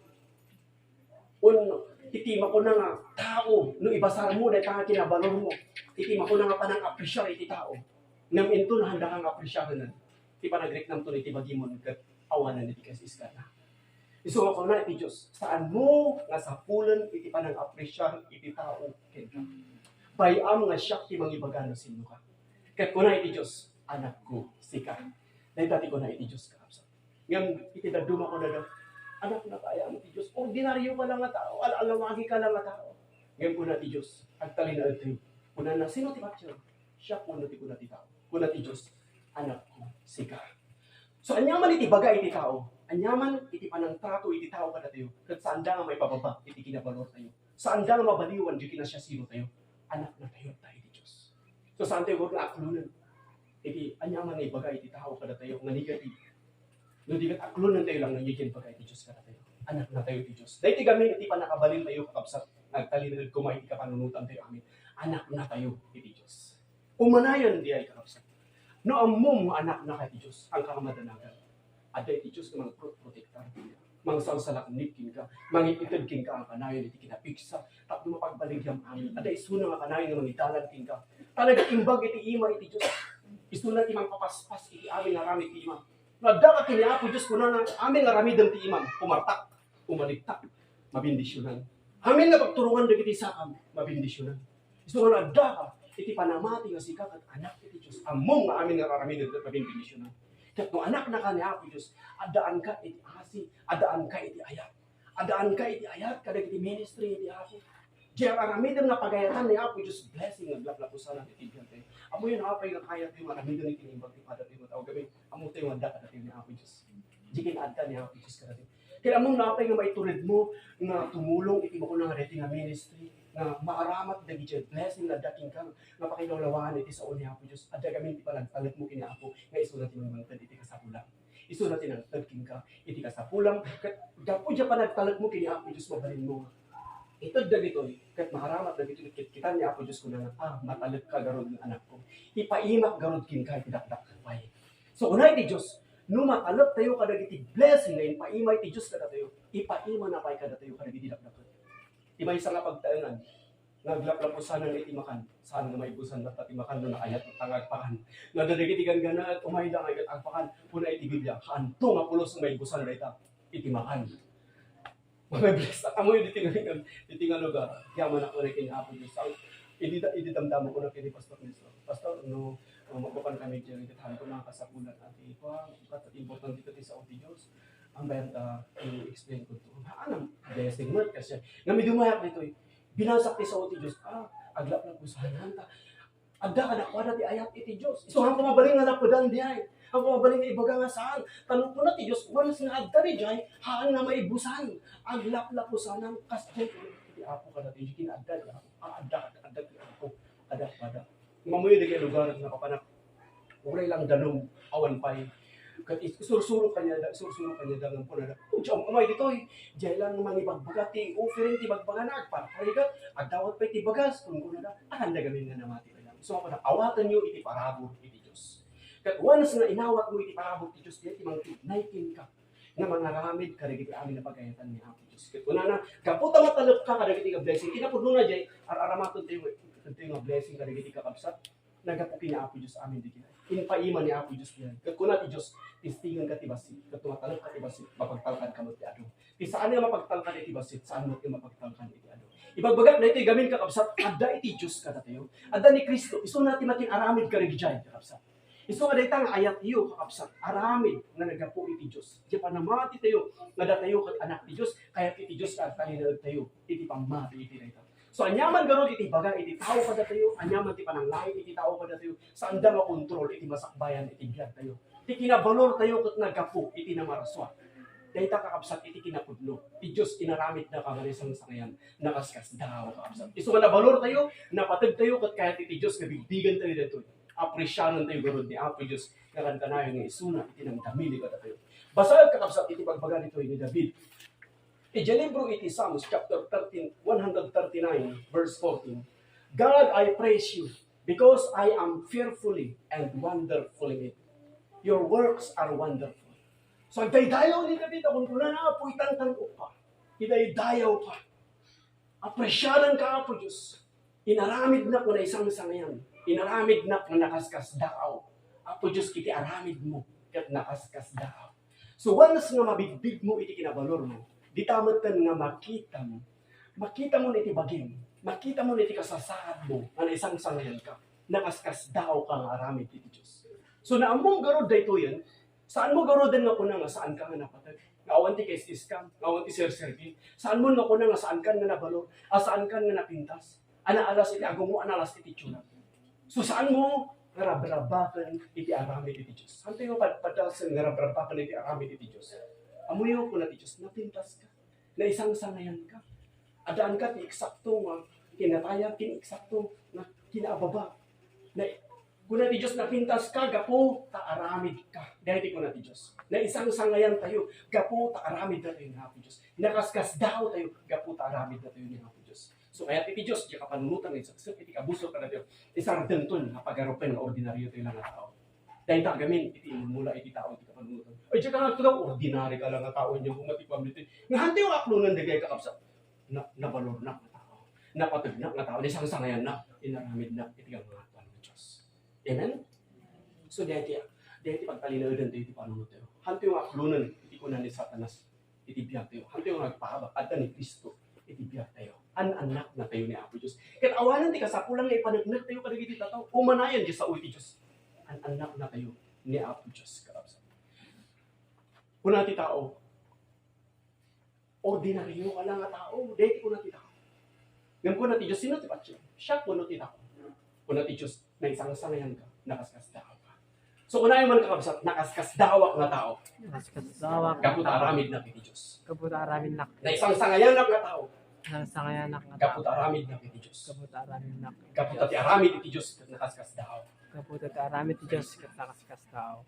on iti makuna nga tao, no ibasarmo dayta nga kinabalormo, iti makuna nga panang-apresiar iti tao, ngem inton haandaka nga apresiaren, ti panagriknamton iti bagimon ket awanen iti kas-iskana. Isu nga kuna iti Dios, saanmo nga sapulen iti panang-apresiar iti tao kenka. Bay-am nga siak ti mangibaga no sinnoka. Ket kuna iti Dios, "Anakko, sika." Dayta ti kuna iti Dios, kakabsat. Ngem iti dadduma, kunada, "Anaknak aya ti Dios, ordinarioka la nga tao, al-alawagika la nga tao." Ngem kuna ti Dios, agtalinaedtayo. Kunana, "Sino ti patien? Siak wenno ti kuna ti tao?" Kuna ti Dios, "Anakko, sika." So, aniaman iti baga iti tao, aniaman iti panangtrato iti tao kadatayo, ket saanda nga maipababa iti kinabalortayo. Saanda nga mabaliwan di kinasiasinotayo. Anaknatayo ta iti Dios. So, saantayo nga aklonen iti aniaman nga ibaga iti tao kadatayo nga negative. No di ket aklonentayo lang no ania ti ibaga iti Dios kadatayo. Anaknatayo ti Dios. Daytoy gamin iti pannakabalintayo, kakabsat, nga agtalinaed koma iti kapanunotantayo amin. Anaknatayo iti Dios. Umanayon diay, kakabsat. No ammom nga anaknaka iti Dios, haanka nga madanagan. Adda iti Dios nga mangprotektar kenka, mangsalsalaknib kenka, mangited kenka a kanayon iti kinapigsa, tapno mapagbaligyam amin. Adda isuna nga kanayon nga mangidalan kenka. Talaga imbag iti ima iti Dios. Isuna ti mangpapaspas iti amin nga aramid ti imam. No adda ka ken ni Apo Dios, kunana, "Amin nga aramidem ti imam, pumartak, pumaligtak, mabendisionan. Amin nga pagturongan dagiti sakam, mabendisionan." Isu nga no adda ka iti panamati nga sika ket anak iti Dios, ammom nga amin nga aramidem ket mabendisionan. Ket no anaknaka ni Apo Dios, addaanka iti asi, addaanka iti ayat. Addaanka iti ayat kadagiti ministry iti Apo. Diay aramidem nga pagayatan ni Apo Dios, blessing nga aglaplapusanan iti biagtayo. Ammoyo no apay nga kayatyo nga aramiden iti naimbag ti padatayo nga tao, gamin, ammotayo nga adda kadatayo ni Apo Dios. Diay kin-adda ni Apo Dios kadatayo. Ket ammom no apay nga maituredmo nga tumulong iti makuna nga daytoy nga ministry nga maaramat dagiti blessing nga adda kenka nga pakilawlawaen iti sao ni Apo Dios. Adda gamin ti panagtalekmo ken ni Apo nga isuna ti mangted iti kasapulan. Isuna ti nangted kenka iti kasapulan, ket gapu diay panagtalekmo ken ni Apo Dios, mabalinmo nga ited dagitoy ket maaramat dagitoy ket kitkitan ni Apo Dios, kunana, "Ah, matalekka garud nga anakko. Ipaimak garud kenka iti dakdakkel pay." So, kuna iti Dios, no matalektayo kadagiti blessing nga impaima iti Dios kadatayo, ipaimana pay kadatayo kadagiti dakdakkel. Ti maysa nga pagtaengan, nga aglaplapusanan iti makan. Saan nga maibusan latta ti makan no naayat latta nga agpakan? No adda dagiti ganggannaet, umayda nga agpakan. Kuna iti Biblia, haanto nga pulos nga maibusan dayta iti makan. Mabibless, ammoyo ditoy nga, ditoy nga lugar, yamanak unay ken ni Apo Dios. Ang, idi, idi damdama ko na ken ni Pastor Nestor, "Pastor, no, no, magpapan kami diay, ket haanko nga kasapulan, ati, kuan, ket importante ket ti sao ti Dios." Ang bayar, ah, i-explain ko to. Haan, blessing met, kasi, nga may dumayak ditoy, binasak ti sao ti Dios, ah, aglaplapusanan ta. Adda kadakuada ti ayat iti Dios. Isu, haanko mabalin nga lapedan diay. Haanko mabalin nga ibaga nga saan. Ta no kuna ti Dios, once nga adda diay, haan nga maibusan. Aglaplapusanan, kas diay iti Apo kadatayo, iti kin-adda ti Apo. Ah, adda, adda ti Apo kadakuada. Mammuyo dagiti lugar nga papanak. Uray lang danum, awan pay. Ket is-, isursuro kaniada, isursuro kaniada nga kunada, "Uy, diay umay ditoy, diay lang mangibagbaga ti offering ti bagbagana, agparparigat, agdawat pay ti bagas," kunkunada, "Awan da gamin nga namati pay lang." So, kunada, "Awatenyo iti parabur iti Dios." Ket once nga inawatmo iti parabur ti Dios, diay ti mangtipnay kenka nga mangaramid kadagiti amin a pagayatan ni Apo Dios. Ket kunana, gapu ta matalekka kadagiti nga blessing, kinapudnona diay, ar-aramaten tayo, tayo nga blessing kadagiti kakabsat, naggapu ken ni Apo Dios amin dagiti. Inpaima ni Apo Dios diay. Ket kuna ti Dios, "Testingenka ti bassit, ket no matalekka ti bassit, mapagtalkanka met ti adu." Ti saan nga mapagtalkan iti bassit, saan met nga mapagtalkan iti adu. Ibagbagak daytoy gamin, kakabsat, adda iti Dios kadatayo. Adda ni Cristo, isuna ti makin-aramid kadagijay, kakabsat. Isu nga dayta nga ayatyo, kakabsat, aramid nga naggapu iti Dios. Diay panamatitayo nga datayo ket anak ti Dios, kayat iti Dios nga agtalinaedtayo iti pammati iti dayta. So, aniaman garud iti ibaga iti tao kadatayo, aniaman ti pananglait iti tao kadatayo, saanda nga kontrol iti masakbayan iti biagtayo. Ti kinabalortayo ket naggapu iti namarasua. Dayta, kakabsat, iti kinapudno. Ti Dios inaramidna ka nga naisangsangayan, nakaskasdaaw, kakabsat. Isu nga nabalortayo, napategtayo, ket kayat iti Dios nga bigbigantayo daytoy. Apresiarentayo garud ni Apo Dios nga kankanayon nga isuna iti nangdamili kadatayo. Basaek, kakabsat, iti pagbaga ditoy ni David. Iti libro iti Psalms chapter thirteen, one hundred thirty-nine, verse fourteen, "God, I praise you because I am fearfully and wonderfully made. Your works are wonderful." So, agdaydayaw ni David, kunkunana, "Apo, itantan-okka. Idaydayawka. Apresiarenka, Apo Dios. Inaramidnak nga naisangsangayan. Inaramidnak nga nakaskasdaaw. Apo Dios, iti aramidmo ket nakaskasdaaw." So, once nga mabigbigmo iti kinabalormo, dita metten nga makitam, makitamon iti bagim, makitamon iti kasasaadmo nga naisangsangayanka, nakaskasdaawka nga aramid iti Dios. So, naammom garud daytoyen, saanmo garuden nga kuna nga saanka nga napateg, nga awan ti kais-iskam, nga awan ti serserbi. Saanmo nga kuna nga saankan nga nabalor, a saankan nga napintas, a naalas iti agummo, a naalas iti itsura. So, saanmo nga rabrabaken iti aramid iti Dios. Hantoy nga padpadasen nga rabrabaken iti aramid iti Dios. Ammoyo, kuna ti Dios, napintaska. Naisangsangayanka. Addaanka ti eksakto nga kinatayab, ken eksakto nga kinaababa. Na, kuna ti Dios, napintaska gapu ta aramidka. Daytoy kuna ti Dios. Naisangsangayantayo gapu ta aramidnatayo ni Apo Dios. Nakaskasdaawtayo gapu ta aramidnatayo ni Apo Dios. So, kayat iti Dios, diay kapanunotan nga iseksek iti kabusor kadatayo, isardengton nga pagarupen nga ordinariotayo lang nga tao. Dayta gamin iti immula iti tao iti kapanunotan. Ay, diay ka nga, ordinary ka lang nga tao, ania koma ti kuam ditoy. Nga hantoy nga aklonen dagiti kakabsat. Na, nabalornak nga tao. Napategnak nga tao. Naisangsangayannak. Inaramidnak iti kaangayna ti Dios. Amen? So, daytoy, daytoy pagtalinaedantayo iti panunotyo. Hantoy nga aklonen iti kuna ni Satanas iti biagtayo. Hantoy nga agpaabak, adda ni Cristo iti biagtayo. An-annaknatayo ni Apo Dios. Ket awanen ti kasapulan nga ipaneknektayo kadagiti tataw. Umanayon diay sao iti Dios. An-annaknatayo ni Apo Dios, kakabsat. Kuna ti tao, ordinaryo ka lang nga tao. Daytoy kuna ti tao. Ngem kuna ti Dios, sino ti patien? Siak wenno ti tao? Kuna ti Dios, naisangsangayanka, nakaskasdaawka. So, kunayo man, kakabsat, nakaskasdaawak nga tao. Nakaskasdaawak. Gapu ta aramidnak iti Dios. Gapu ta aramidnak. Naisangsangayanak nga tao. Naisangayanak nga tao. Gapu ta aramidnak iti Dios. Gapu ta aramidnak. Gapu ta ti aramid iti Dios, nakaskasdaaw. Gapu ta ti aramid ti Dios, nakaskasdaaw.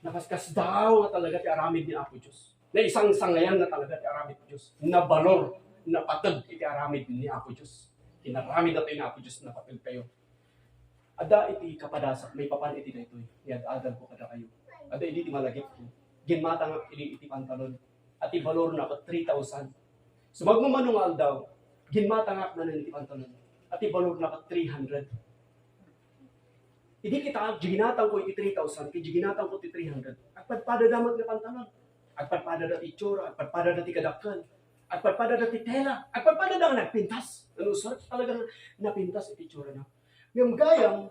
Nakaskasdaaw nga talaga ti aramid ni Apo Dios. Naisangsangayan nga talaga ti aramid ti Dios. Nabalor, napateg iti aramid ni Apo Dios. Inaramidtayo ni Apo Dios, napategtayo. Adda iti kapadasak, maipapan iti daytoy, nga ad-adalko kadakayo. Adda idi ti malagipko. Ginmatangak idi iti pantalon. A ti balorna ket three thousand. Sumagmamano nga aldaw, ginmatangak manen iti pantalon. A ti balorna ket three hundred. Idi kita, diay ginatangko iti three thousand, ket diay ginatangko ti three hundred. Agpadpadada met nga pantalon. Agpadpadada ti itsura, agpadpadada ti kadakkel. Agpadpadada ti tela, agpadpadada nga nagpintas. Ano, sir, talagang napintas iti itsura na. Ngem gayam,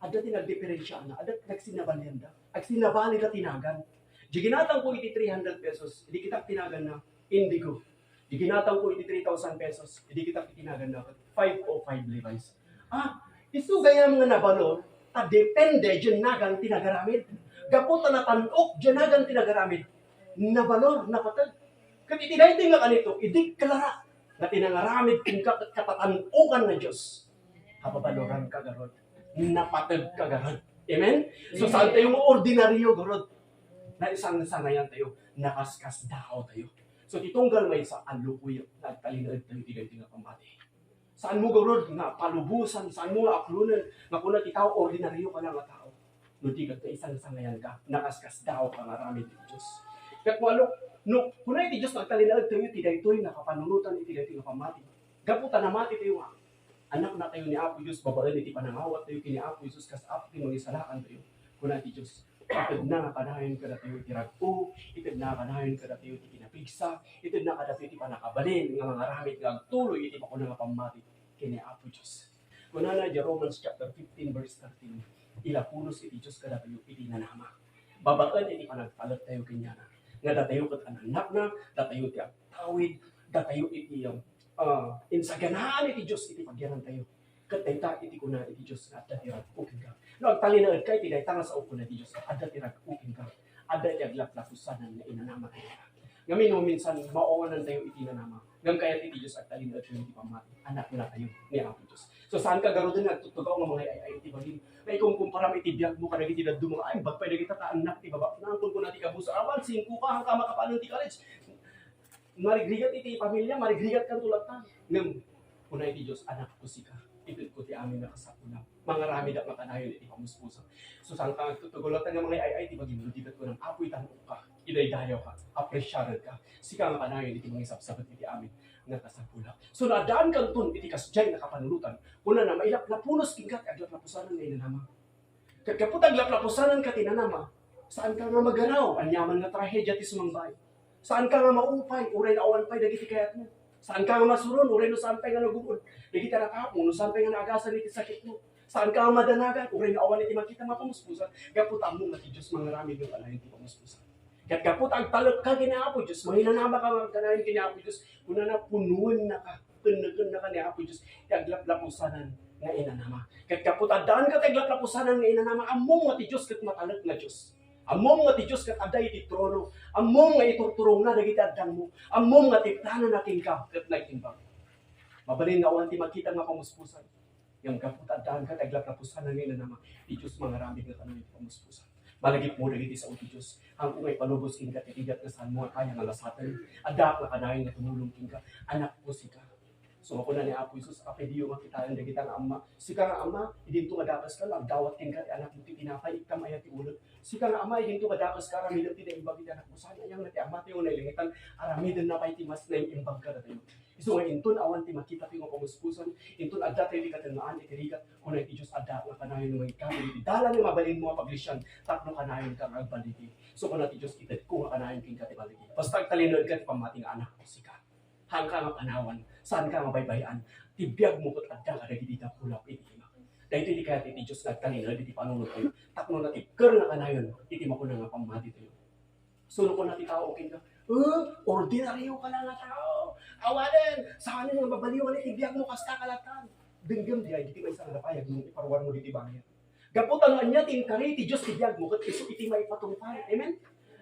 adda ti nagdiferensiaanna, adda ti nagsinabalianda. Agsinabali da ti nagan. Diay ginatangko iti three hundred pesos, idi kitak ti naganna, indigo. Diay ginatangko iti three thousand pesos, idi kitak ti naganna, five oh five Levi's. Ah, isu gayam nga nabalor, ta depende diay nagan ti nagaramid. Gapu ta natan-ok diay nagan ti nagaramid, nabalor, napateg. Ket iti daytoy nga kanito, ideklara nga ti nangaramid kenka ket katatan-okan nga Dios. Kababaloranka garud. Napateg ka garud. Amen? So, saan tayo nga ordinaryo, garud? Naisangsangayan tayo, nakaskasdaaw tayo. So, ti tunggal maysa, allukoy, nagtalinaed tayo ti daytoy nga pammati. Saan mo, garud, nga palubosan, saan mo nga aplonen, nga kuna ti tao, ordinaryo ka lang nga tao. No di ka, naisangsangayan ka, nakaskasdaaw ka nga aramid ti Dios. Ket no, no, kuna ti Dios, nagtalinaed tayo ti daytoy nga kapanunotan iti daytoy nga pammati. Gapu ta namati tayo nga, anakna tayo ni Apo Dios, babaen iti panangawat tayo ken ni Apo Jesus kas Apo ti Mangisalakan tayo. Kuna ti Dios, itedna nga kanayon kadatayo ti rag-o, itedna nga kanayon kadatayo ti kinapigsa, itedna kadatayo ti pannakabalin nga mangaramid nga agtuloy iti makuna nga pammati ken ni Apo Dios. Kunana idiay Romans chapter fifteen, verse thirteen, ilapunos iti Dios kadatayo iti nanama. Babaen iti panagtalek tayo kenkuana, nga datayo ket annakna, datayo ti agtawid, datayo iti, ah, insaganaan iti Dios iti pagyanan tayo. Ket dayta iti kuna iti Dios nga adda ti rag-o kenka. No agtalinaedka iti dayta nga sao, kuna ti Dios, adda ti rag-o kenka. Adda ti aglaplapusanan nga inanama kenka. Ngamin, no minsan, maowanan tayo iti nanama. Ngem kayat iti Dios agtalinaed tayo iti pammati. Anakna tayo ni Apo Dios. So, saan ka garuden nga agtuttugaw nga mangay-ay-ay iti bagim? Nga ikumkumparam iti biag mo kadagiti dadduma nga, "Ay, imbag pay dagita ta annak ti baba." Nangkunkuna ti kabuso, "Awan, singko ka, haanka makapanen ti college." Marigrigat iti pamilya, marigrigat kanto latta. Ngem, kuna iti Dios, "Anakko sika, itedko ti amin a kasapulam. Mangaramidak nga kanayon iti pamuspusan." So, saan ka agtuttugaw latta nga mangay-ay-ay iti bagim? No di ket kunam, "Apo, itan-okka, idaydayawka, apresiarenka. Sika nga kanayon iti mangisabsabet iti amin nga kasapulam." So, no addaan kanton iti kasdiay nga kapanunotan, kunana, mailaplapunos kenka ti aglaplapusanan nga inanama. Ket gapu ta aglaplapusanan ka ti nanama, saan ka nga magaraw, aniaman nga trahedia ti sumangbaay. Saan ka nga maupay, uray no awan pay dagiti kayatmo. Saan ka nga masuron, uray no saan pay nga nagum-od dagiti anak-apo, no saan pay nga naagasan iti sakitmo. Saan ka nga madanagan, uray no awan iti makita nga pamuspusan. Gapu ta ammom nga ti Dios mangaramid nga kanayon ti pamuspusan. Ket gapu ta agtalek ka ken ni Apo Dios, manginanama ka nga kanayon ken ni Apo Dios, kunana, punuennaka, kennekennaka ni Apo Dios ti aglaplapusanan nga inanama. Ket gapu ta addaan ka ti aglaplapusanan nga inanama, ammom nga ti Dios ket matalek nga Dios. Ammom nga ti Dios ket adda iti trono. Ammom nga iturturongna dagiti addangmo. Ammom nga ti planona kenka ket naimbag. Mabalin nga awan ti makita nga pamuspusan. Ngem gapu ta addaan ka ti aglaplapusanan nga inanama, ti Dios mangaramid nga kanayon ti pamuspusan. Malagipmo dagiti sao ti Dios. Haanko nga ipalubos kenka ti rigat nga saanmo nga kaya nga lasaten. Addaak nga kanayon nga tumulong kenka. Anakko sika. So, kuna ni Apo Jesus, "Apay diyo nga kitaen dagita nga amma? Sika nga ama, idinto nga dakeska, agdawat kenka ti anakmo ti tinapay, ikkan aya ti ulem? Sika nga ama, idinto nga dakeska, aramidem ti naimbag iti anakmo." Saan aya nga ti Amatayo nga nailangitan, aramidenna pay ti mas naimbag kadatayo. Isu nga inton awan ti makita tayo nga pamuspusan, inton adda tayo ti katengngaan iti rigat, kuna iti Dios, adda nga kanayon nga mangikabin iti dalan nga mabalinmo a paglisian tapno kanayon ka nga agbaligi. So, kuna ti Dios, itedko nga kanayon kenka ti baligi. Basta agtalinaed ka ti pammati nga anakko sika. Haanka nga panawan, saanka nga baybay-an. Ti biagmo ket adda kadagiti dakkulap iti imak. Daytoy ti kayat iti Dios nga agtalinaed iti panunot tayo tapno natibker nga kanayon iti makuna nga pammati tayo. So, no kuna ti tao kenka, "Eh, ordinaryo ka lang nga tao. Awanen, saanen nga mabaliwan iti biagmo, kasta ka latta." Denggem diay dagiti maysa nga napayagmo, iparuarmo ditoy bagim. Gapu ta no ania ti inkari ti Dios iti biagmo, ket isu iti maipatungpal. Amen?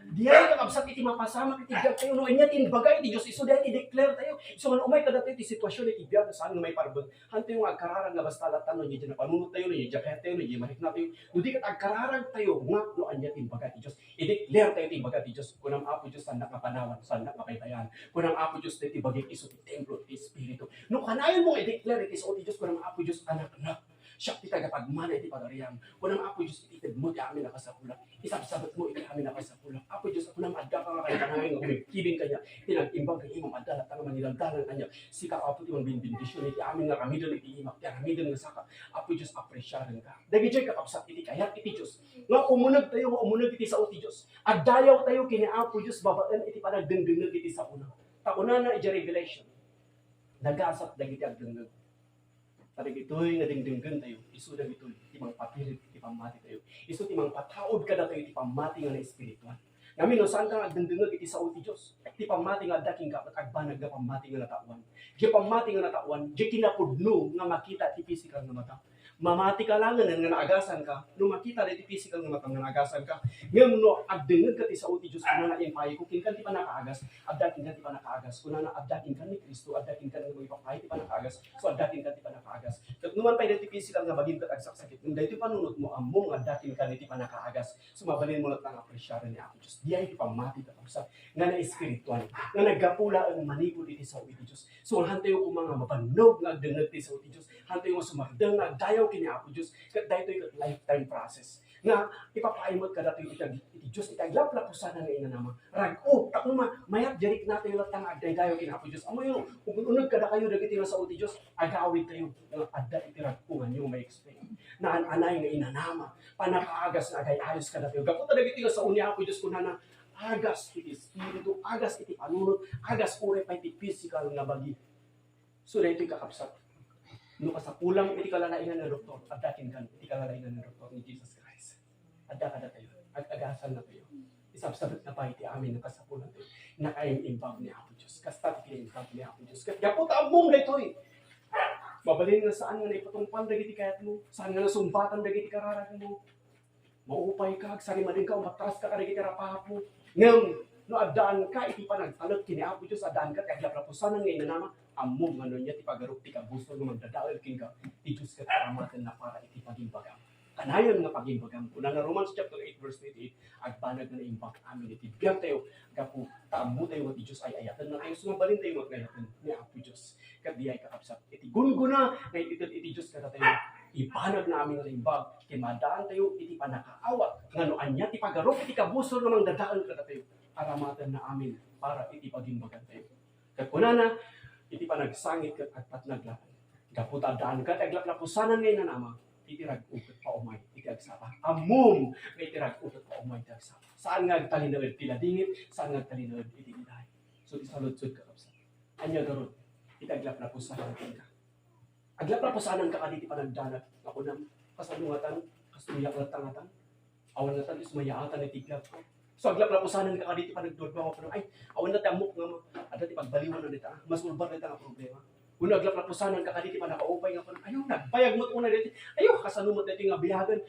Diay, kakabsat, iti mapasamak iti biag tayo. No ania ti imbaga iti Dios, isu diay ti declare tayo. Isu nga no umay kadatayo ti sitwasyon iti biag, saan nga maiparbeng. Haantayo nga agkararag nga basta latta no ania diay napanunot tayo, no ania diay kayat tayo, no ania diay marikna tayo. No di ket agkararag tayo nga no ania ti imbaga ti Dios. I-declare tayo ti imbaga ti Dios. Kunam, "Apo Dios, saannak nga panawan, saannak nga baybay-an." Kunam, "Apo Dios, ti bagik isu ti templo ti Espiritu." No kanayonmo nga i-declare iti sao ti Dios, kunam, "Apo Dios, anaknak. Siak ti tagapagmana iti pagariam." Kunam, "Apo Dios, itedmo ti amin a kasapulam. Isabsabetmo iti amin a kasapulam." Apo Dios, kunam, addaka nga kanayon nga umibkibin kaniak. Ti nag-imbag nga imam, adda latta nga mangidaldalan kaniak. Sika, Apo, ti mangbinbendisyon iti amin nga aramiden iti imak, ti aramiden nga saka. Apo Dios, apresiarenka. Dagidiay, kakabsat, iti kayat iti Dios nga umuneg tayo, nga umuneg iti sao ti Dios. Agdayaw tayo ken ni Apo Dios babaen iti panagdengdengngeg iti saona. Ta kunana idiay Revelation, "Nagasat dagiti agdengngeg." Ta dagitoy nga dengdenggen tayo, isu dagitoy ti mangpapilit iti pammati tayo. Isu ti mangpataud kadatayo iti pammati nga naespirituan. Ngamin, no saanka nga agdengdengngeg iti sao ti Dios, ti pammati nga adda kenka ket agbanag nga pammati nga nataoan. Diay pammati nga nataoan, diay kinapudno nga makita ti pisikal nga mata. Mamati ka laengen nga naagasanka, no makita daytoy pisikal nga mata nga naagasanka. Ngem no agdengngegka ti sao ti Dios, kunana, "Impayko kenka ti pannakaagas, adda kenka ti pannakaagas." Kunana, "Adda kenka ni Cristo, adda kenka nga maipapaay ti pannakaagas, so adda kenka ti pannakaagas." Ket numan pay daytoy pisikal nga bagim ket agsaksakit, ngem daytoy panunotmo, ammom nga adda kenka ti pannakaagas. So mabalinmo latta nga apresiaren ni Apo Dios. Diay ti pammati, kakabsat, nga naespirituan, nga naggapu laeng manipud iti sao iti Dios. So, hantayo koma nga mabannog nga agdengngeg ti sao ti Dios. Hantayo nga sumardeng nga agdayaw ken ni Apo Dios. Ket daytoy ket lifetime process. Nga ipapaay met kadatayo iti, iti Dios, iti aglaplapusanan nga inanama. Rag-o, tapno ma-, mayat, diay riknatayo latta nga agdaydayaw ken Apo Dios. Ammoyo, un-uneg kadakayo dagiti nga sao ti Dios, agawidtayo nga adda iti rag-o nga ania nga ma-explain. Naan-anay nga inanama, pannakaagas nga agay-ayos kadatayo. Gapu ta dagiti nga sao ni Apo Dios, kunana, agas iti espiritu, agas iti panunot, agas uray pay iti pisikal nga bagi. So, daytoy, kakabsat, no kasapulam iti kalalaingan nga doktor, adda kenkan iti kalalaingan nga doktor ni Jesus Christ. Adda kadatayo, ag-agasannatayo. Isabsabetna pay ti amin a kasapulantayo. Nakaim-imbag ni Apo Dios. Kasta ti kinaim-imbag ni Apo Dios. Ket gapu ta ammom daytoy, mabalin nga saan nga naipatungpal dagiti kayatmo, saan nga nasungbatan dagiti kararagmo. Maupayka, agsarimadengka, umatraska kadagiti rapaapmo. Ngem no addaanka iti panagtalek ken ni Apo Dios, addaanka ti aglaplapusanan nga inanama, ammom nga no ania ti pagarup ti kabusor nga mangdadael kenka, ti Dios ket aramatenna para iti pagimbagam. Kanayon nga pagimbagam. Kunana Romans chapter eight, verse twenty-eight, agbanag nga naimbag amin iti biagtayo, gapu ta ammotayo nga ti Dios ay-ayatennatayo, so mabalintayo nga agnayaten ni Apo Dios. Ket diay, kakabsat, iti gunggona nga ited iti Dios kadatayo, ibanagna amin nga naimbag ken maaddaantayo iti pannakaawat nga no ania ti pagarup iti kabusor nga mangdadael kadatayo, aramatenna amin para iti pagimbagantayo. Ket kunana, iti panagsangit ket agpatnag laeng. Gapu ta addaanka ti aglaplapusanan nga inanama, iti rag-o ket paumay iti agsapa. Ammom nga iti rag-o ket paumay iti agsapa. Saan nga agtalinaed ti ladingit, saan nga agtalinaed iti biday. So, ti saludsod, kakabsat, ania garud iti aglaplapusanan kenka? Aglaplapusananka kadi ti panagdanag nga kunam, kasano ngatan, kastoyak latta ngatan? Awan ngatan ti sumayaatan iti biagko. So, aglaplapusananka kadi ti panagduadua nga kunam, "Ay, awan na ti ammok nga ma-, adda ti pagbaliwan dita, ah. Masulbar dita nga problema." Wenno aglaplapusananka kadi ti pannakaupay nga kunam, "Ayo, nagbayag met unay daytoy. Ayo, kasano met daytoy nga biagen?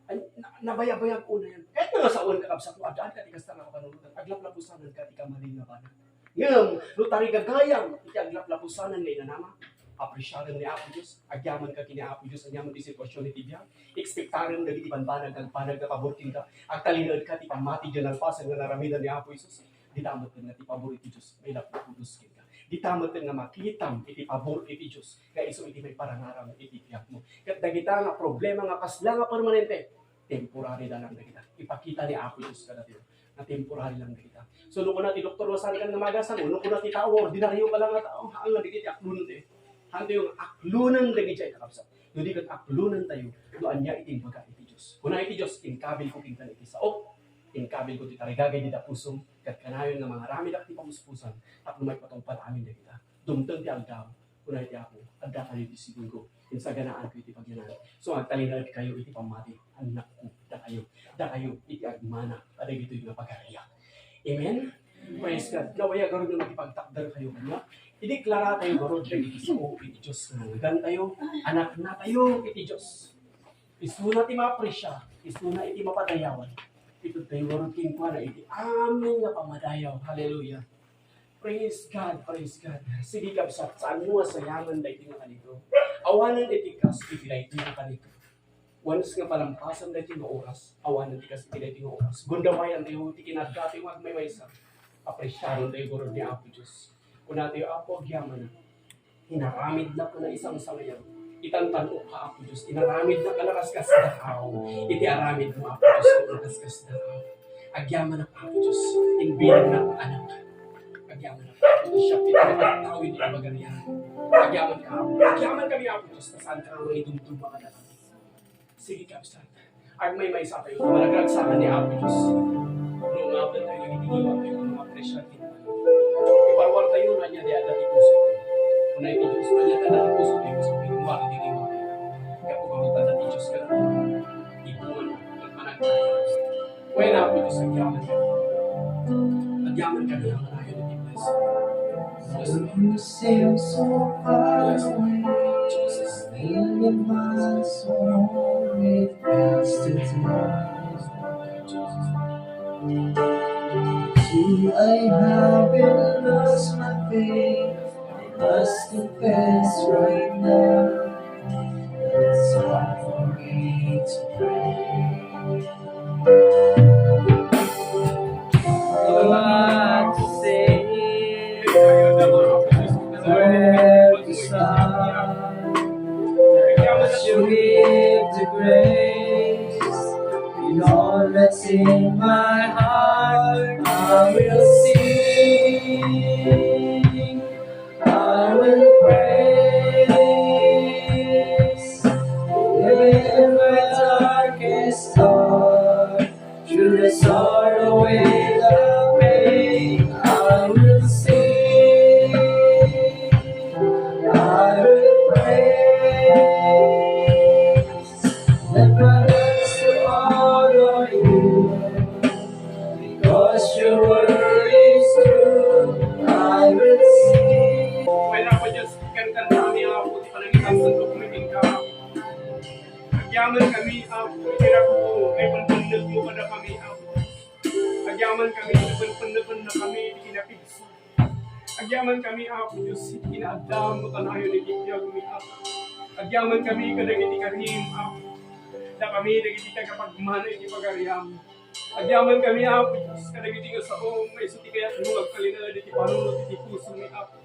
Ay, na-, nabayabayag unay." Ket nga sawen, kakabsat, no addaanka ti kasta nga kapanunotan, aglaplapusananka ti kamali nga banag. Ngem no tarigagayam iti aglaplapusanan nga inanama, apresiarem ni Apo Dios, agyamanka ken ni Apo Dios aniaman ti situasion iti biag, ekspektarem dagiti bambanag nga agbanag nga pabor kenka, agtalinaedka ti pammati diay nalpasen nga naramidan ni Apo Jesus, dita met nga ti pabor iti Dios mailaplapudos kenka. Dita met nga makitam iti pabor iti Dios nga isu iti maiparangarang iti biagmo. Ket dagita nga problema nga kasla nga permanente, temporary da lang dagita. Ipakita ni Apo Dios kadatayo nga temporary lang dagita. So, no kuna ti doktor nga saanka nga maagasan, no kuna ti tao nga ordinarioka lang nga tao, haan nga dagiti aklonen tayo. Haantayo nga aklonen dagiti ay, kakabsat. No di ket aklonentayo, no ania iti imbaga iti Dios. Kuna iti Dios, "Inkabilko kenka iti saok, inkabilko ti tarigagay dita pusom, ket kanayon nga mangaramidak ti pamuspusan, tapno maipatungpal amin dagita. Dumteng ti aldaw, kuna iti Apo, addakayo iti siudingko, insaganaanko iti pagyanan." So, agtalinaedkayo iti pammati, annakko, dakayo, dakayo iti agmana kadagitoy nga pagariak. Amen? Praise God. Nawayagarod nga makipagtakderkayo kaniak. Ideklaratayo garud dagiti sao iti Dios nga nanggantayo, anaknatayo iti Dios. Isuna ti maapresia, isuna iti mapadayawan. Itedtayo garud kenkuana iti amin nga pammadayaw. Hallelujah. Praise God, praise God. Sige, kabsat, saanmo a sayangen daytoy nga kanikro. Awanen iti kas iti daytoy nga kanikro. Once nga palampasen daytoy nga oras, awanen ti kas iti daytoy nga oras. Gundawayantayo ti kinadkatayo nga agmaymaysa. Apresiarentayo garud ni Apo Dios. Kunatayo, "Apo, agyamanak. Inaramidnak a naisangsangayan. Itantan-ok, Apo Dios. Inaramidnak a nakaskasdaaw. Iti aramidmo, Apo Dios, a nakaskasdaaw. Agyamanak, Apo Dios. Imbilinnak, anak. Agyamanak, Apo Dios. Siak ti nagtattao iti pagarian. Agyamanka, Apo. Agyamankami, Apo Dios, ta saanka nga mangidumduma kadakami." Sige, kabsat. Agmaymaysa tayo, maragragsakan ni Apo Dios. No umabot tayo, iti iwa tayo, no mapresya tayo. Iparwar tayo, no ania ti adda ti puso. Kuna iti Dios, no ania ti adda ti puso, ti puso, ti iwa, ti iwa. Kaya kung mabutan na ti Dios ka na, ipuan, at managtaya. Kaya na Apo Dios, agyaman ka. You seem so far away, a million miles from home we pass today. True, I haven't lost my faith. I must confess right now, it's hard for me to pray. What to say? Where to start? As you give the grace, in all that's in my heart, I will sing, I will praise. Even my darkest thought, through the sorrow and the pain, I will sing, I will praise. Let my lips to honor you, because your word is true, I will sing. Kaya, Apo Diyos, kankana kami, Apo, ti panangitan, sandok mi kenka, Apo. Agyaman kami, Apo, iti rabii, nga ipennepennepmo kadakami, Apo. Agyaman kami, ipennepennepna kami, iti kinapigsa. Agyaman kami, Apo Diyos, iti kinaadda mo kanayon iti biag mi, Apo. Agyaman kami kadagiti karim, Apo. Dakami dagiti tagapagmana iti pagariam. Agyaman kami, Apo Diyos, kadagiti nga saom nga isu ti kayatmo nga agtalinaed iti panunot iti puso mi, Apo.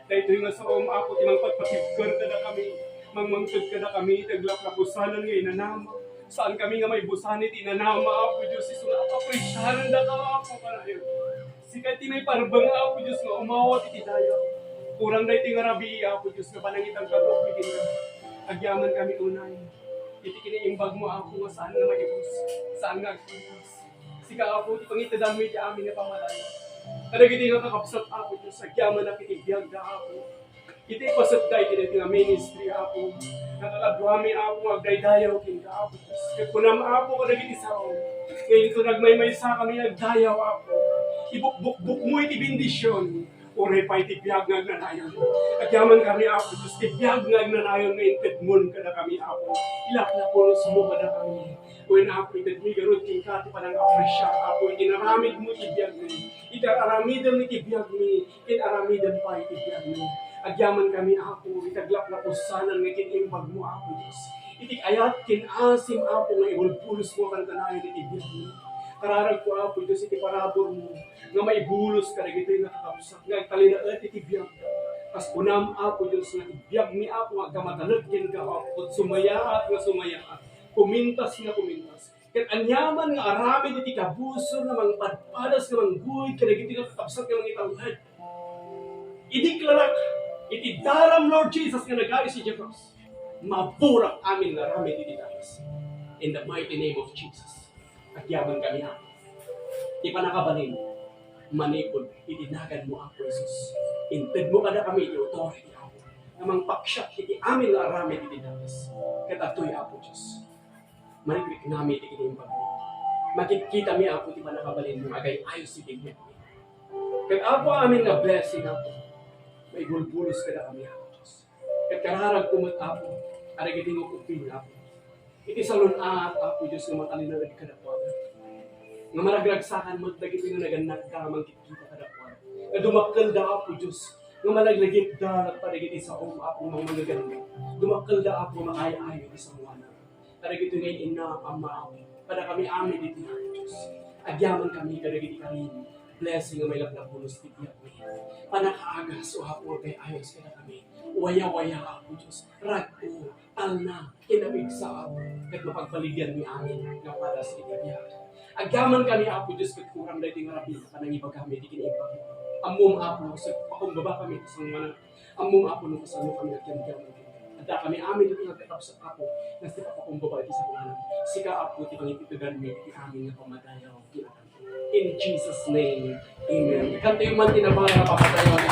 Daytoy nga saom, Apo, ti mangpatpatibker kadakami, mangmangted kadakami, daglaplapusanan nga inanama. Saan kami nga maibusan iti inanama, Apo Diyos, isu nga apapresiaran daka, Apo, kanayon. Sika ti maiparbeng, Apo Diyos, nga umawat iti dayaw. Kurang daytoy nga rabii, Apo Diyos, nga panangitan kadua iti kenka. Agyaman kami unay iti kinaimbag mo, Apo, nga saan nga maibus, saan nga agpintas. Sika, Apo, ti pangitedanmi iti amin nga pamadayo. Kadagiti nga kakabsat, Apo Diyos, agyamannak iti biagda, Apo. Iti paset da iti daytoy nga ministry, Apo. Nakakaduami, Apo, nga agdaydayaw kenka, Apo Diyos. Ket kunam, Apo, kadagiti sao nga inton agmaymaysa kami agdayaw, Apo, ibukbukbok mo iti bendision. Uray pay ti biag nga agnanayon. Agyaman kami, Apo Diyos, ti biag nga agnanayon nga intedmon kadakami, Apo. Ilaplapulos mo kadakami. Wen, Apo, intedmi garud kenka ti panang-apresiar, Apo, iti inaramid mo iti biag mi. Iti aramidem iti biag mi, ket aramidem pay iti biag mi. Agyaman kami, Apo, iti aglaplapusanan nga kin-imbag mo, Apo Diyos. Iti kayat ken asim, Apo, nga ibulbulos mo kankanayon iti biag mi. Kararag ko, Apo Diyos, iti parabur mo nga maibulos kadagitoy nga kakabsat nga agtalinaed iti biag. Kas kunam, Apo Diyos, nga ti biag mi, Apo, nga agkamataleg kenka, Apo, ket sumayaat nga sumayaat, kumintas nga kumintas. Ket aniaman nga aramid iti kabusor nga mangpadpadas nga mangguy kadagiti nga kakabsat nga mangitawid. Ideklarak iti daram, Lord Jesus, nga nagari sadiay krus. Maburak amin nga aramid iti dakes. In the mighty name of Jesus. Agyaman kami, Apo. Ti pannakabalin, manipud iti naganmo, Apo Jesus. Intedmo kadakami iti authority, Apo, nga mangpaksiat iti amin nga aramid iti dakes. Ket adtoy, Apo Dios, marikriknami iti kinaimbagmo. Makitkitami, Apo, ti pannakabalinmo, agay-ayos iti biagmi. Ket, Apo, amin nga blessing, Apo, maibulbulos kadakami, Apo Dios. Ket kararagko met, Apo, kadagiti nga ukupin, Apo. Iti salun-at, Apo Dios, nga matalinaed kadakuada. Nga maragragsakan met dagiti nga nagannadda nga mangkitkita kadakuada. Nga dumakkelda, Apo Dios, nga malaglagipda kadagiti saom, Apo, nga mangaganda. Dumakkelda, Apo, nga makaay-ayo iti sangoanam. Kadagiti nga inna, Ama, Apo. Kadakami amin iti, Apo Dios. Agyaman kami kadagiti karim. Blessing nga mailaplapulos ti biagmi. Pannakaagas, O Apo, agay-ayos kadakami. Wayawaya, Apo Dios. Rag-o, talna, kinapigsa, Apo, ket mapagbalinmi amin nga padas iti biag. Agyaman kami, Apo Dios, ket kurang daytoy nga rabii nga panangibagami iti kinaimbagmo. Ammom, Apo, sa pakumbaba kami iti sangoanam. Ammom, Apo, no kasano kami agyaman kenka. Adda kami amin iti nga kakabsat, Apo, nga sa pakumbaba iti sangoanam. Sika, Apo, ti pangititedanmi iti amin nga pamadayaw. In Jesus' name, amen. Ikantayo man ti nabanag nga pamadayaw.